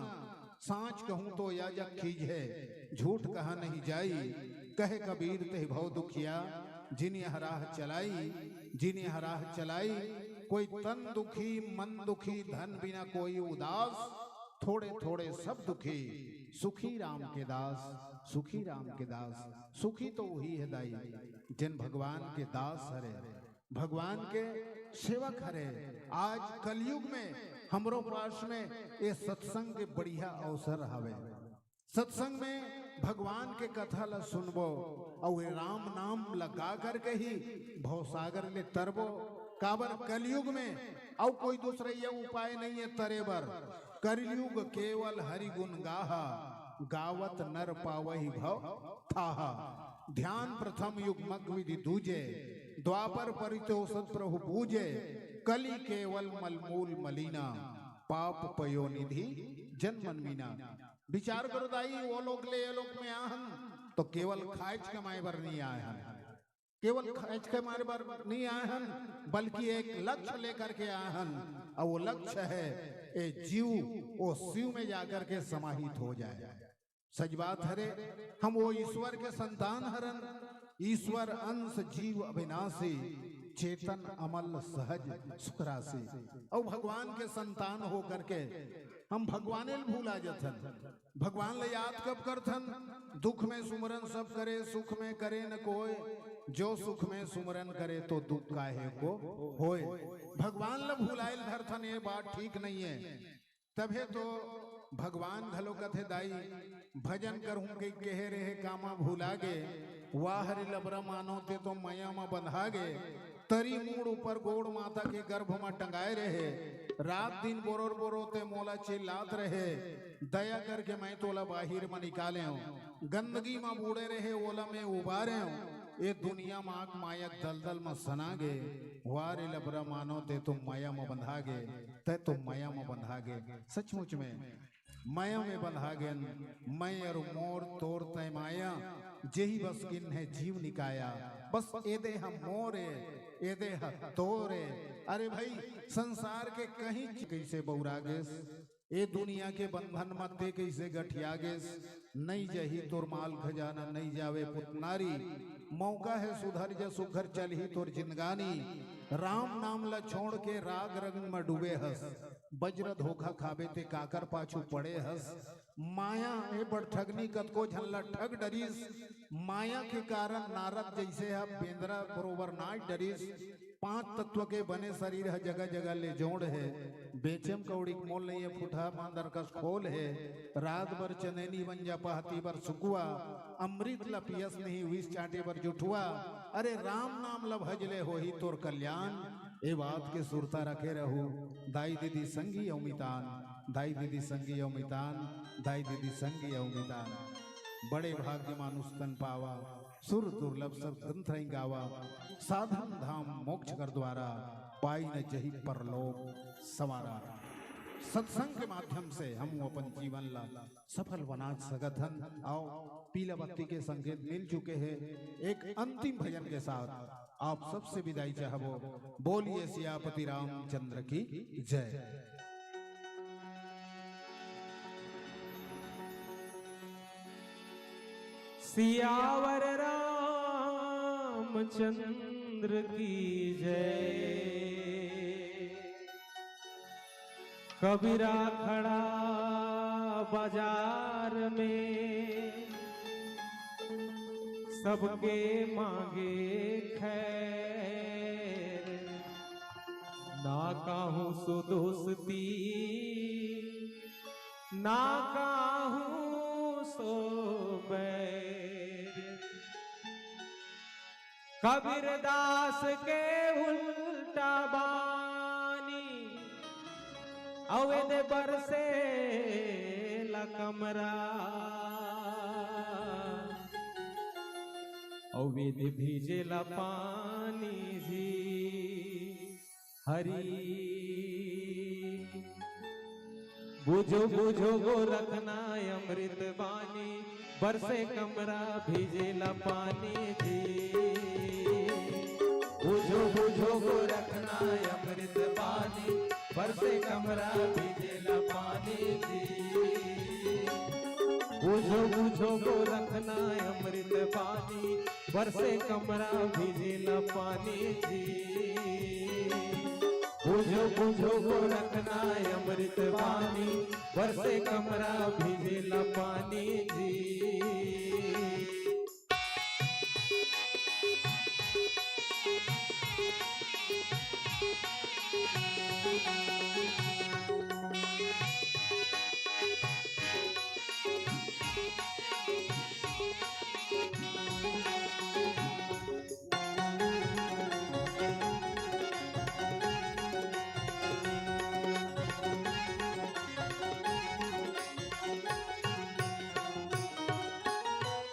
सांच कहूं तो या जग खींझे, झूठ कहा नहीं जाई। कहे कबीर तेह भव दुखिया, जिन यह राह चलाई, जिन यह राह चलाई। कोई तन दुखी, मन दुखी, धन बिना कोई उदास। थोड़े थोड़े सब दुखी, सुखी राम के दास, सुखी राम के दास।" सुखी तो वही हे दाई, जेन भगवान के दास हरे, भगवान के सेवक हरे। आज कलयुग में हमरो पास में ये सत्संग के बढ़िया अवसर हवे। सत्संग में भगवान के कथा ला सुनबो अउ ये राम नाम ला गा करके ही भवसागर ले तरबो। काबर कलयुग में अउ कोई दूसरा ये उपाय नहीं है तरे बर। कलयुग केवल हरि गुण गाहा, गावत नर पावहि भव थाहा। ध्यान प्रथम युग मग विधि दूजे, द्वापर परितोषत प्रभु पूजे। कलि केवल मलमूल मलीना, पाप पयो निधि जन मन मीना। विचार करो दाई, वो लोग ले ये लोग में आहन तो केवल खाएच कमाए बर नहीं आए हन, केवल खाएच कमाए बर नहीं आए हन, बल्कि एक लक्ष्य लेकर के आए हन, और वो लक्ष्य है ए जीव, वो शिव में जाकर के समाहित हो जाए। सच बात हरे, हम वो ईश्वर के संतान हरन, ईश्वर अंश जीव अविनाशी, चेतन अमल सहज सुख राशि। और भगवान के संतान हो करके हम भगवाने ल भूला जथन। भगवान ल याद कब करथन? दुख में सुमरन सब करे, सुख में करे न कोय। जो सुख में सुमरन करे, तो दुख काहे को होय। भगवान ल भुलाइल धरथन, ये बात ठीक नहीं है। तभे तो भगवान घलो कथे दाई, भजन करहूं कहि कहे रहे कामा भुला गे, वाह रे लबरा मानो ते तो मया म बंधा गे। तरी मूड़ ऊपर गोड़ माता के गर्भ म टंगाए रहे, रात दिन बोरोर बोरो ते मोला चिल्लात रहे, दया करके मैं तोला बाहिर म निकाले हूं। गंदगी म बूड़े रहे ओला मैं उबारे हूं। ए दुनिया म आग माया दलदल म सना गे, वाह रे लबरा मानो ते तो मया म बंधा गे, ते तो मया म बंधा गे। सचमुच में मया में बंधा गेन, मैं अरु मोर तोर तय माया, जेही बस किन है जीव निकाया। बस ए देह मोरे, ए देह तोरे। अरे भाई, संसार के कहीं चीज कइसे बौरा गेस, ए दुनिया के बंधन म ते कइसे गठिया गेस। नई जही तोर माल खजाना, नई जावे पुतनारी। मौका है सुधर जा सुघर चलही तोर जिंदगानी। राम नाम ला छोड़ के राग रंग म डूबे हस। बज्र धोखा खाबे ते काकर पाछू पड़े हस। माया ए बड़ठगनी कतको झन ला ठग डरिस। माया के कारण नारद जइसे ह बेंदरा बरोबर नाच डरिस। पांच तत्व के बने शरीर ह जगह जगह ले जोड़ हे। बेचेम कौड़ी के मोल नइये, फुटहा मांदर कस खोल हे। रात बर चंदैनी बन जा पहती बर सुकुआ। अमृत ल पियस नहीं विष चांटे बर जुठुआ। अरे राम नाम ल भज ले होही तोर कल्याण। ए बात के सुरता रखे रहू। दाई दीदी संगी अउ मितान, दाई दीदी संगी अउ मितान, दाई दीदी संगी अउ मितान। बड़े भाग्य मानुष तन पावा, सुर दुर्लभ सब ग्रंथ रही गावा। साधन धाम मोक्ष कर द्वारा, पाई न जही परलोक संवारा। सत्संग के माध्यम से हम अपन जीवन ला सफल बना सकत हन। आओ, पीला बत्ती के संकेत मिल चुके हैं। एक अंतिम भजन के साथ आप सबसे विदाई चाहबो। बोलिए सियापति रामचंद्र की जय। सियावर रामचंद्र की जय। कबीरा खड़ा बाजार में, सबके मांगे खैर। ना काहू सो दोस्ती, ना काहू सो बैर। कबीरदास के उल्टा बानी, अवैध बरसे ला कमरा, अवैध भीजे ला पानी जी। हरी। बुझो बुझो गोरखनाथ अमृत बानी, बरसे कमरा भीजे ला पानी जी। बुझो बुझो गोरखनाथ अमृत बानी, बरसे कमरा भीजे ला पानी जी। बुझो बुझो गोरखनाथ अमृत बानी, बरसे कमरा भीजे ला पानी जी। बुझो बुझो गोरखनाथ अमृत बानी, बरसे कमरा भीजे ला पानी जी।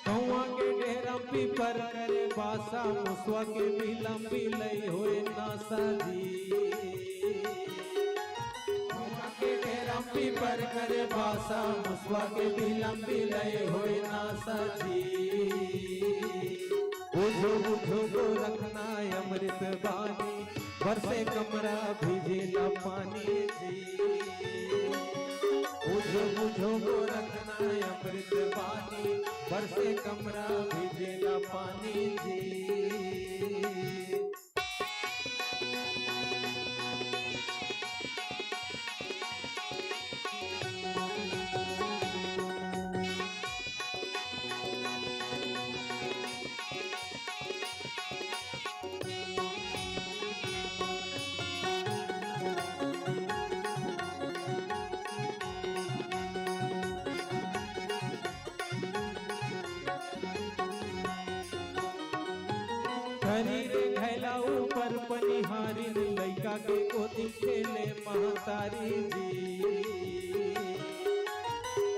कौआ के डेरा पीपर करे बासा, मुसवा के बिलम बिलई होए नासा जी। कौआ के डेरा पीपर करे बासा, मुसवा के बिलम बिलई होए नासा जी। बुझो बुझो गोरखनाथ अमृत बानी, बरसे कमरा भीजे ला पानी जी। बुझो बुझो गोरखनाथ अमृत बानी, बरसे कमरा भीजे ला पानी जी। करी रे घैला ऊपर पनिहारिन, लइका के गोदी खेले महतारी जी।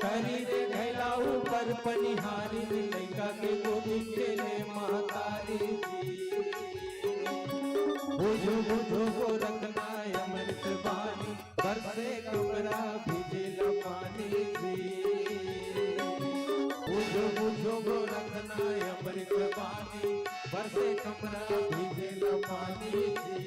करी रे घैला ऊपर पनिहारिन, लइका के गोदी खेले महतारी जी। बुझो बुझो गोरखनाथ अमृत बानी, बरसे कमरा भीजे ला पानी जी। बुझो बुझो गोरखनाथ अमृत बानी, बरसे कमरा भीजे ला पानी जी।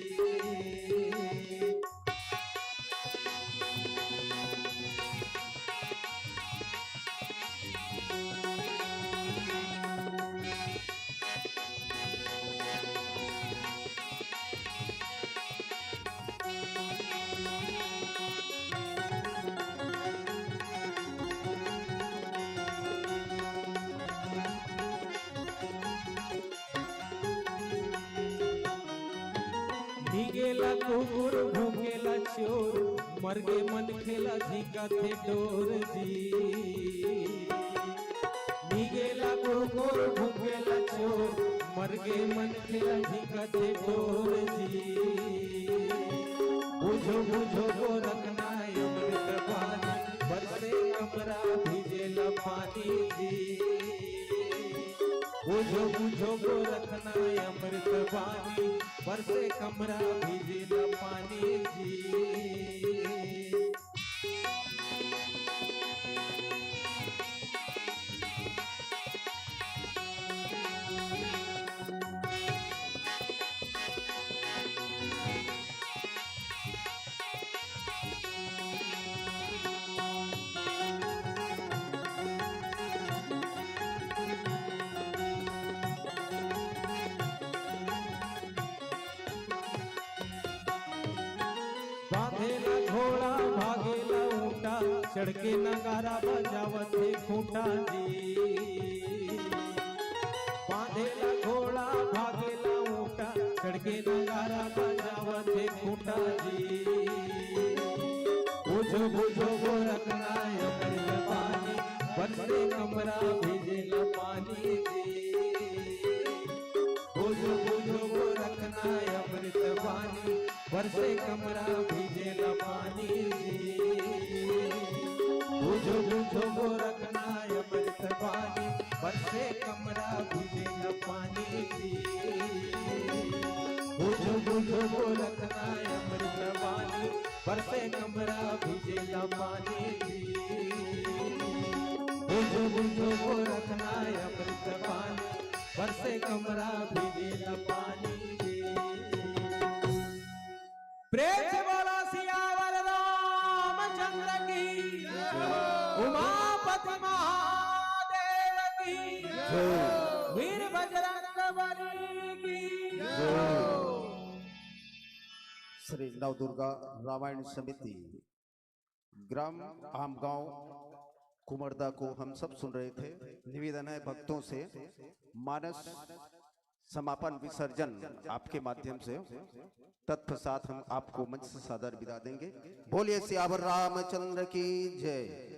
भीगेला कुकुर भूखेला चोर, मरगे मन खेला झिंका थे डोर जी। भीगेला कुकुर भूखेला चोर, मरगे मन खेला झिंका थे डोर जी। बुझो बुझो गोरखनाथ अमृत बानी, बरसे कमरा भीजेला पानी जी। बुझो बुझो गोरखनाथ अमृत बानी, बरसे कमरा भीजेला पानी जी। बांधेला घोड़ा भागेला ऊंटा, चढ़ के नगारा बजावत हे खूंटा जी। बांधेला घोड़ा भागेला ऊंटा, चढ़ के नगारा बजावत हे खूंटा जी। बुझो बुझो गोरखनाथ अमृत पानी, बरसे कमरा भीजेला पानी जी। बुझो बुझो गोरखनाथ अमृत पानी, बरसे कमरा भीजेला पानी जी। बुझो बुझो गोरखनाथ अमृत पानी, बरसे कमरा भीजेला पानी जी। बुझो बुझो गोरखनाथ अमृत पानी, बरसे कमरा भीजेला पानी जी। बुझो बुझो गोरखनाथ अमृत पानी, बरसे कमरा भीजेला पानी जी। प्रेम से बोला सियावर रामचंद्र की, उमापति महादेव की, वीर बजरंग बली की। श्री नवदुर्गा रामायण समिति ग्राम आमगांव कुमरदा को हम सब सुन रहे थे। निवेदन है भक्तों से, मानस समापन विसर्जन आपके माध्यम से, तत्पश्चात हम आपको मंच से सादर विदा देंगे। बोलिए सियावर रामचंद्र की जय।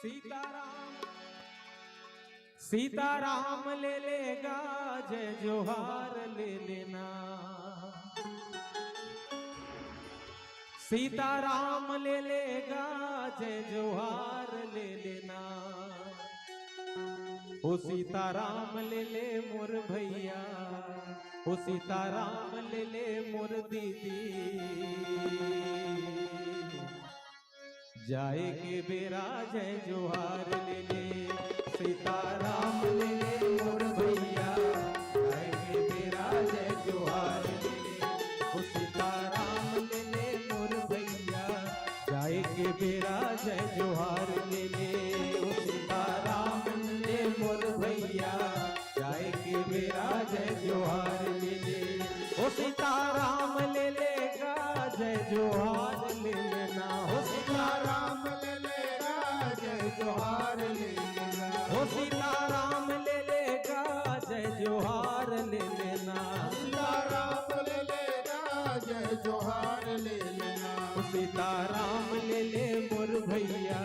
सीताराम, सीताराम ले लेगा, जय जोहार ले लेना। सीताराम ले लेगा, जय जोहार ले लेना। ओ सीताराम ले ले मोर भैया, ओ सीताराम ले ले मोर दीदी। जाए के बेरा जय जोहार ले ले, सीताराम ले ले मोर भैया। जाए के बेरा जय जोहार ले ले, ओ सीताराम ले ले मोर भैया। जाए के बेरा जय जोहार ले ले, ओ सीताराम ले ले मोर भैया। जाए के बेरा जय जोहार ले ले, ओ सीताराम ले लेगा, जय जोहार ले लेना। ओ सीताराम ले लेगा, जय जोहार ले लेना। ओ सीताराम ले लेगा, जय जोहार ले लेना। सीताराम ले लेगा, जय जोहार ले लेना। ओ सीताराम ले ले मोर भैया,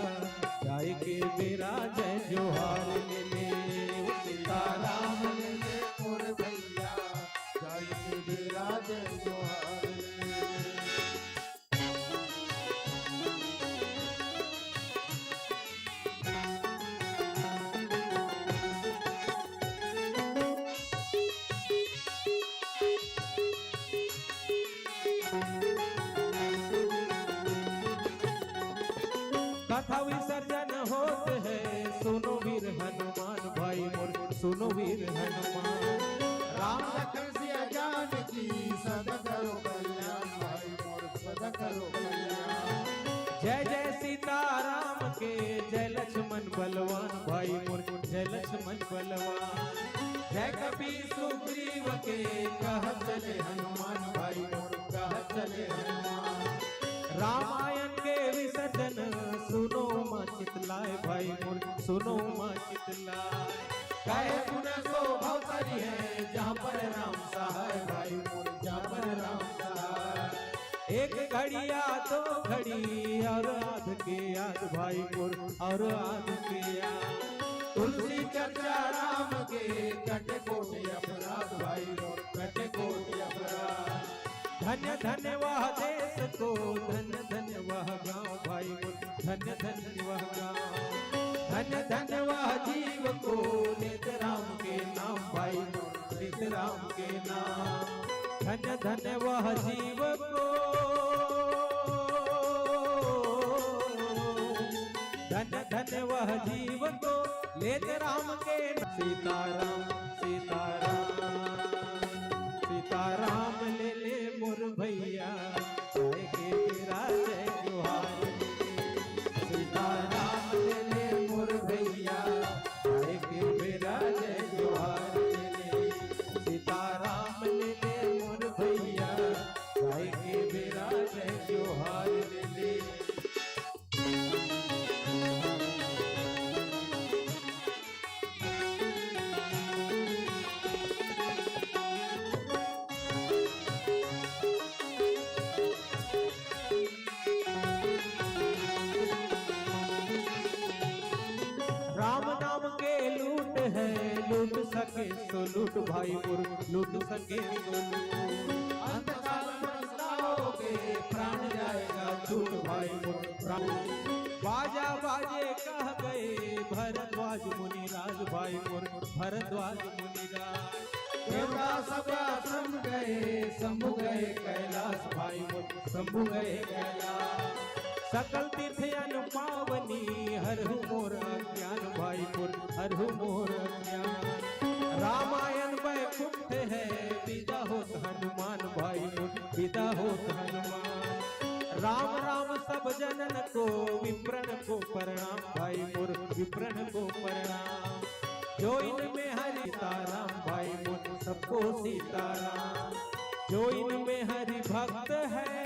जाए के बेरा जय जोहार ले ले। ओ सीताराम ले ले मोर भैया, जाए के बेरा जय जोहार ले ले। कथा विसर्जन होत हे, सुनो वीर हनुमान भाई मोर, सुनो वीर हनुमान। राम लखन सिया जानकी सदा करो कल्याण भाई मोर, सदा करो कल्याण। जय जय सीताराम के, जय लक्ष्मण बलवान भाई मोर, जय लक्ष्मण बलवान। जय कपि सुग्रीव के, कह चले हनुमान भाई मोर, कह चले हनुमान। रामायण के विसर्जन सुनो माँ चितलाय भाई मोर, सुनो माँ चितलाय। कहे पुन सो भव करी है, जहाँ पर राम सहाय भाई मोर, जहाँ पर राम सहाय। एक घड़िया दो घड़ी और आध के आध भाई मोर, और आध के आध। तुलसी चर्चा राम के, कटे कोटि अपराध भाई मोर, कटे कोटि अपराध। धन्य धन्य वह देश को, धन्य धन्य वह गांव भाई मोर, धन्य धन्य वह गांव। धन्य धन्य वह जीव को, लेत राम के नाम भाई मोर, लेत राम के नाम। धन्य धन्य वह जीव को, वह जीव को लेत राम के। सीताराम, सीताराम, सीताराम ले ले मोर भैया, आए के बेरा जय जोहार ले ले। सीताराम ले ले मोर भैया, आए के बेरा जय जोहार ले ले। सीताराम ले ले मोर भैया, आए के बेरा जय जोहार ले ले। राम नाम के लूट है, लूट सके सो लूट भाई मोर, लूट सके सो लूट। अंतकाल में पछताओगे, प्राण जाएगा छूट भाई मोर, प्राण। बाजा बाजे कह गए भरद्वाज मुनिराज भाई मोर, भरद्वाज मुनिराज। देवता सब आश्रम गए, शंभु गए कैलाश भाई मोर, शंभु गए कैलाश। सकल तीर्थ अन पावनी, हरहु मोर अज्ञान भाई मोर, हरहु मोर अज्ञान। रामायण बैकुंठ है, विदा होत हनुमान भाई मोर, विदा होत हनुमान। राम राम सब जनन को, विप्रन को प्रणाम भाई मोर, विप्रन को प्रणाम। जो इनमें हरि सीताराम भाई मोर, सबको सीताराम। जो इनमें हरि भक्त है,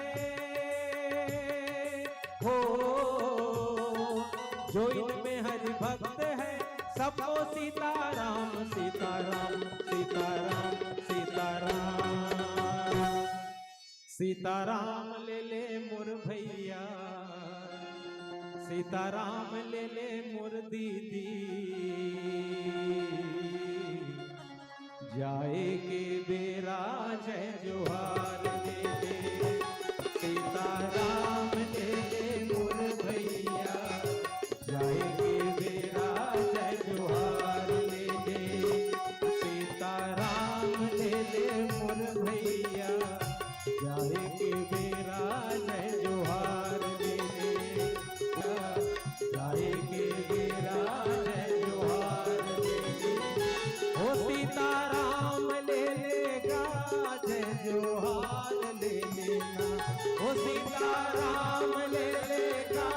हो, जो इनमें हरि भक्त है, सबको सीताराम, सीताराम, सीताराम, सीताराम। सीताराम ले ले मोर भैया, सीताराम ले ले मोर दीदी। जाए के बेरा जय जोहार ले ले, सीताराम ले ले मोर भैया। जाए के बेरा जय जोहार ले ले, सीताराम ले ले मोर भैया। जाए के बेरा जय जोहार ले ले, जाए के बेरा जय जोहार ले ले। ओ सीताराम ले लेगा जय जोहार ले लेना, ओ सीताराम ले लेगा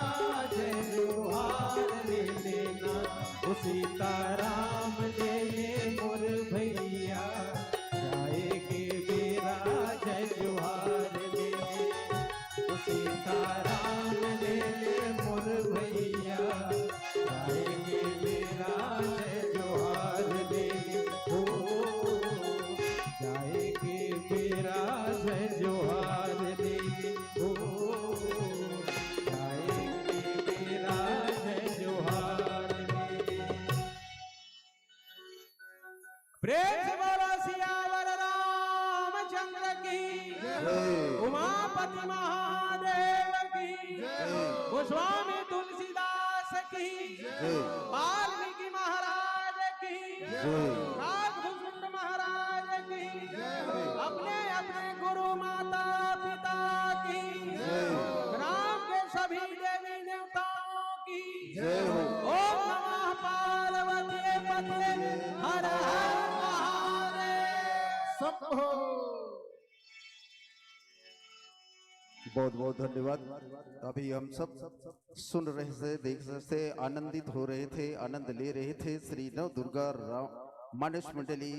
जय जोहार ले लेना, ओ सीताराम ले ले मोर भैया। जाए के बेरा जय जोहार ले ले, ओ सीताराम ले ले मोर भैया। जाए के बेरा जय जोहार ले ले, ओ जाए के बेरा जय जोहार ले ले, ओ जाए के बेरा जय जोहार ले ले। प्रेम से बोलो सियावर रामचंद्र की, जय। उमापति महादेव की, जय। गोस्वामी तुलसीदास की, जय। वाल्मीकि महाराज की, जय। राजभूषण महाराज की, जय। अपने अपने गुरु माता पिता की, जय। ग्राम के सभी देवी देवताओं की जय हो। ओम नमः पार्वती पते हर हर महादेव। शंभो। बहुत बहुत धन्यवाद। अभी हम सब सुन रहे थे, देख रहे थे, आनंदित हो रहे थे, आनंद ले रहे थे श्री नव दुर्गा राम मानस मंडली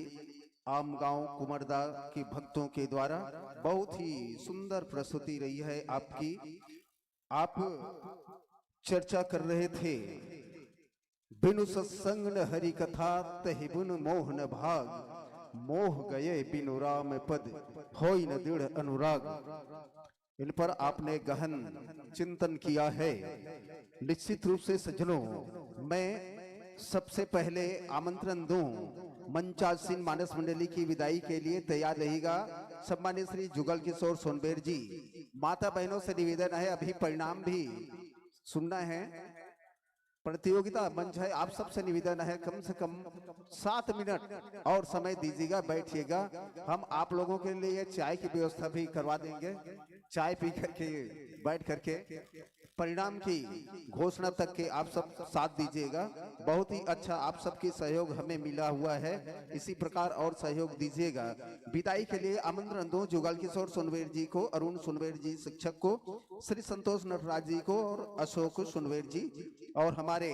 आमगांव कुमरदा के भक्तों के द्वारा। बहुत ही सुंदर प्रस्तुति रही है आपकी। आप चर्चा कर रहे थे, बिनु सत्संग न हरि कथा, तहि बिनु मोह न भाग। मोह गए बिनु राम पद, होई न दृढ़ अनुराग। इन पर आपने गहन चिंतन किया है। निश्चित रूप से सज्जनों, मैं सबसे पहले आमंत्रण दूं मंचासीन मानस मंडली की विदाई के लिए। तैयार रहिएगा सम्मानित श्री जुगल किशोर सोनबेर जी। माता बहनों से निवेदन है, अभी परिणाम भी सुनना है। प्रतियोगिता मंच है, आप सबसे निवेदन है, कम से कम सात मिनट और समय दीजिएगा, बैठिएगा। हम आप लोगों के लिए चाय की व्यवस्था भी करवा देंगे, चाय पी करके, बैठ करके। परिणाम की घोषणा तक के आप सब साथ दीजिएगा। बहुत ही अच्छा आप सबके सहयोग हमें मिला हुआ है, इसी प्रकार और सहयोग दीजिएगा। विदाई के लिए आमंत्रण दूं जुगल किशोर सुनवेर जी को, अरुण सुनवेर जी शिक्षक को, श्री संतोष नटराज जी को और अशोक सुनवेर जी और हमारे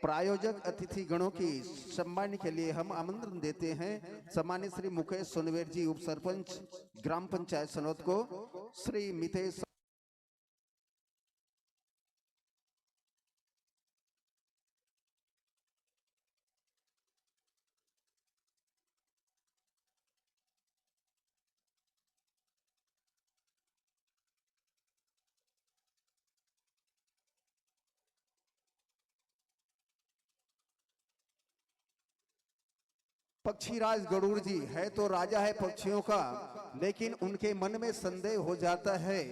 प्रायोजक अतिथि गणों की सम्मान के लिए हम आमंत्रण देते हैं सम्मानित श्री मुकेश सुनवेर जी, उप सरपंच ग्राम पंचायत सनौद को, श्री मितेश पक्षीराज गरुड़ जी है तो राजा है पक्षियों का, लेकिन उनके मन में संदेह हो जाता है।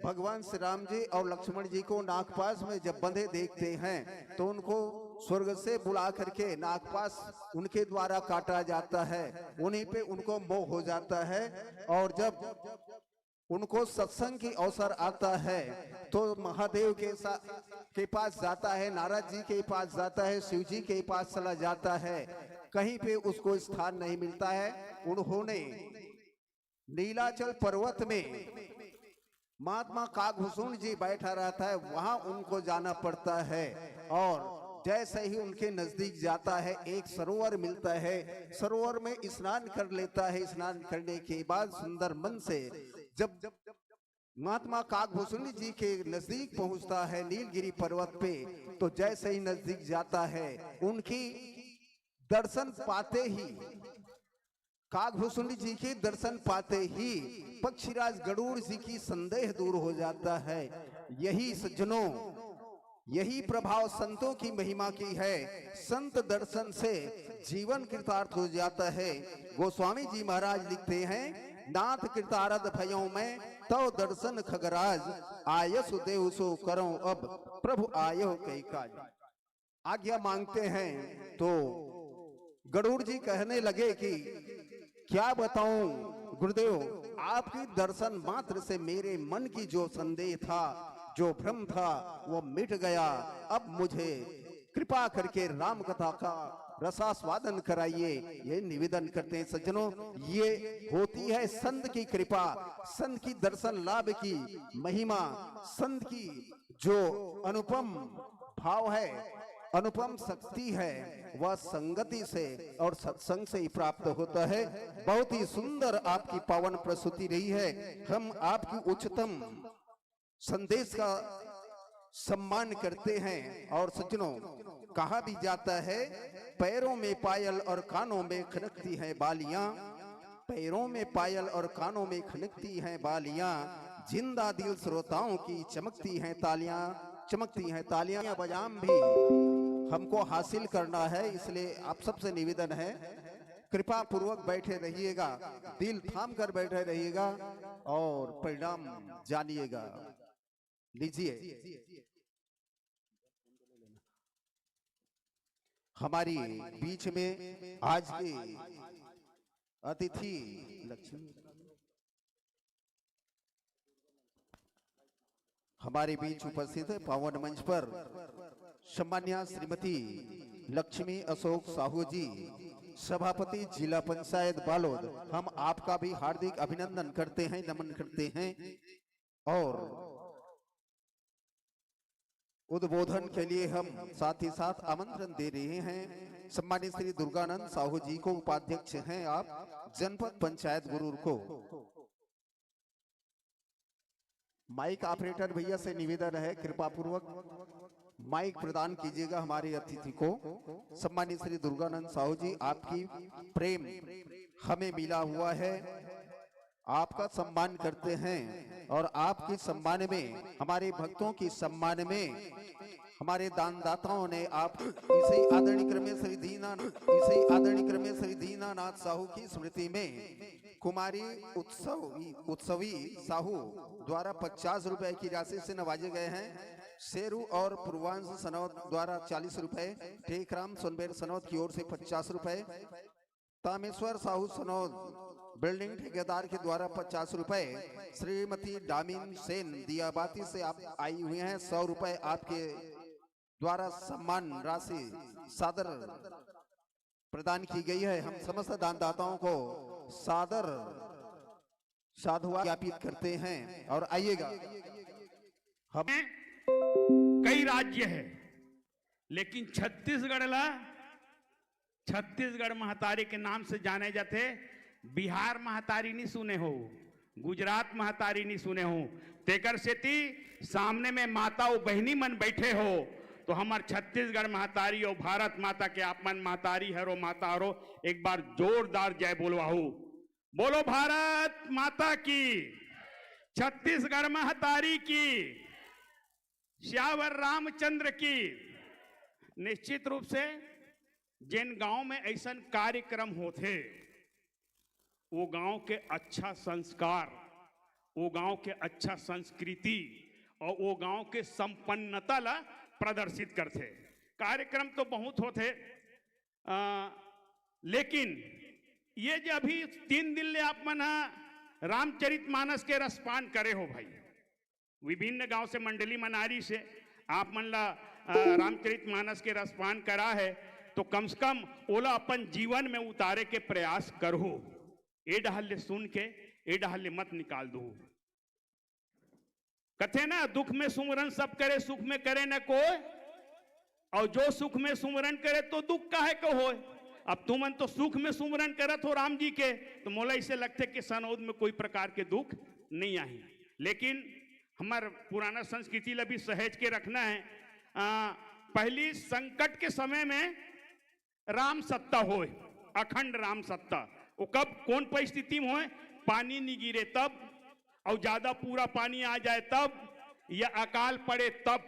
भगवान श्री राम जी और लक्ष्मण जी को नागपाश में जब बंधे देखते हैं तो उनको स्वर्ग से बुला करके नागपाश उनके द्वारा काटा जाता है, उन्हीं पे उनको मोह हो जाता है। और जब उनको सत्संग की अवसर आता है तो महादेव के सा-, के पास जाता है, नारद जी के पास जाता है, शिव जी के पास चला जाता है, कहीं पे उसको स्थान नहीं मिलता है। उन्होंने नीलाचल पर्वत में महात्मा कागभूषण जी बैठा रहता है, वहां उनको जाना पड़ता है। और जैसे ही उनके नजदीक जाता है, एक सरोवर मिलता है, सरोवर में स्नान कर लेता है। स्नान करने के बाद सुंदर मन से जब महात्मा कागभूषण जी के नजदीक पहुंचता है नीलगिरी पर्वत पे, तो जैसे ही नजदीक जाता है, उनकी दर्शन पाते ही, कागभूषण जी के दर्शन पाते ही पक्षीराज गरुड़ जी की संदेह दूर हो जाता है। यही सज्जनों, यही प्रभाव संतों की महिमा की है। संत दर्शन से जीवन कृतार्थ हो जाता है। गोस्वामी जी महाराज लिखते हैं, नाथ कृतारथ भयों मैं तव दर्शन खगराज, आयसु देव सो करो अब प्रभु आयो कई काज। आज्ञा मांगते हैं तो गरुड़ जी कहने लगे कि क्या बताऊं गुरुदेव, आपकी दर्शन मात्र से मेरे मन की जो संदेह था, जो भ्रम था, वो मिट गया। अब मुझे कृपा करके राम कथा का रसास्वादन कराइए, ये निवेदन करते हैं सज्जनों। ये होती है संत की कृपा, संत की दर्शन लाभ की महिमा, संत की जो अनुपम भाव है, अनुपम शक्ति है, वह संगति से और सत्संग से ही प्राप्त होता है। बहुत ही सुंदर आपकी पावन प्रस्तुति रही है। हम आपकी उच्चतम संदेश का सम्मान करते हैं। और सज्जनों, कहा भी जाता है, पैरों में पायल और कानों में खनकती हैं बालियां, पैरों में पायल और कानों में खनकती हैं बालियां, जिंदा दिल श्रोताओं की चमकती हैं तालियां, चमकती हैं तालियां। बजाम भी हमको हासिल करना है, इसलिए आप सबसे निवेदन है, कृपा पूर्वक बैठे रहिएगा, दिल थाम कर बैठे रहिएगा और परिणाम जानिएगा। लीजिए, हमारी बीच में आज के अतिथि लक्ष्मी, हमारे बीच उपस्थित है पावन मंच पर सम्मान्या श्रीमती लक्ष्मी अशोक साहू जी, सभापति जिला पंचायत बालोद। हम आपका भी हार्दिक अभिनंदन करते हैं, नमन करते हैं। और उद्बोधन के लिए हम साथ ही साथ आमंत्रण दे रहे हैं सम्मानित श्री दुर्गानंद साहू जी को, उपाध्यक्ष हैं आप जनपद पंचायत गुरूर को। माइक ऑपरेटर भैया से निवेदन है, कृपा पूर्वक माइक प्रदान कीजिएगा हमारे अतिथि को। सम्मानित श्री दुर्गानंद साहू जी, आपकी प्रेम हमें मिला हुआ है, आपका सम्मान करते हैं और आपके सम्मान में, हमारे भक्तों के सम्मान में हमारे दानदाताओं ने आप इसी आदरणीय क्रमे श्री दीना इसी आदरणीय क्रमे श्री दीनानाथ साहू की स्मृति में कुमारी उत्सवी उत्सवी साहू द्वारा पचास रुपए की राशि से नवाजे गए हैं। शेरू और पूर्वांश सनौत द्वारा चालीस रुपए, टेकराम सोनबेर सनौत की ओर से पचास रुपए, तामेश्वर साहू सनौद बिल्डिंग ठेकेदार के द्वारा पचास रुपए, श्रीमती डामिन सेन दियाबाती से आप आई हुई हैं, सौ रुपए आपके द्वारा सम्मान राशि सादर प्रदान की गई है। हम समस्त दानदाताओं को सादर साधुवाद ज्ञापित करते हैं और आइएगा, हम कई राज्य है, लेकिन छत्तीसगढ़ ला छत्तीसगढ़ महतारी के नाम से जाने जाते। बिहार महतारी नहीं सुने हो, गुजरात महतारी नहीं सुने हो, तेकर सेती सामने में माता अउ बहिनी मन बैठे हो, तो हमर छत्तीसगढ़ महतारी अउ भारत माता के आप मन महतारी हरो, माता हरो, एक बार जोरदार जय बोलवाहू। बोलो भारत माता की, छत्तीसगढ़ महतारी की, सियावर रामचंद्र की। निश्चित रूप से जिन गांव में ऐसन कार्यक्रम होथे, वो गांव के अच्छा संस्कार, वो गांव के अच्छा संस्कृति और वो गांव के संपन्नता ला प्रदर्शित करथे। कार्यक्रम तो बहुत होथे, आ, लेकिन ये जो अभी तीन दिन ले आप मन ह रामचरित मानस के रसपान करे हो भाई, विभिन्न गांव से मंडली मनारी से आप मन ला, आ, रामचरित मानस के रसपान करा है, तो कम से कम ओला अपन जीवन में उतारे के प्रयास करहू। ए डहर ले सुन के ए डहर ले मत निकाल दू। कथे ना, दुख में सुमरन सब करे, सुख में करे न कोय। और जो सुख में सुमरन करे तो दुख काहे को होय? अब तुमन तो सुख में सुमरन करत हो राम जी के, तो मोला इसे लगथे कि सनौद में कोई प्रकार के दुख नहीं आही। लेकिन हमर पुराना संस्कृति ला भी सहेज के रखना है। आ, पहली संकट के समय में राम सत्ता होय, अखंड राम सत्ता। वो कब, कौन परिस्थिति में होय? पानी नहीं गिरे तब, और ज्यादा पूरा पानी आ जाए तब, या अकाल पड़े तब,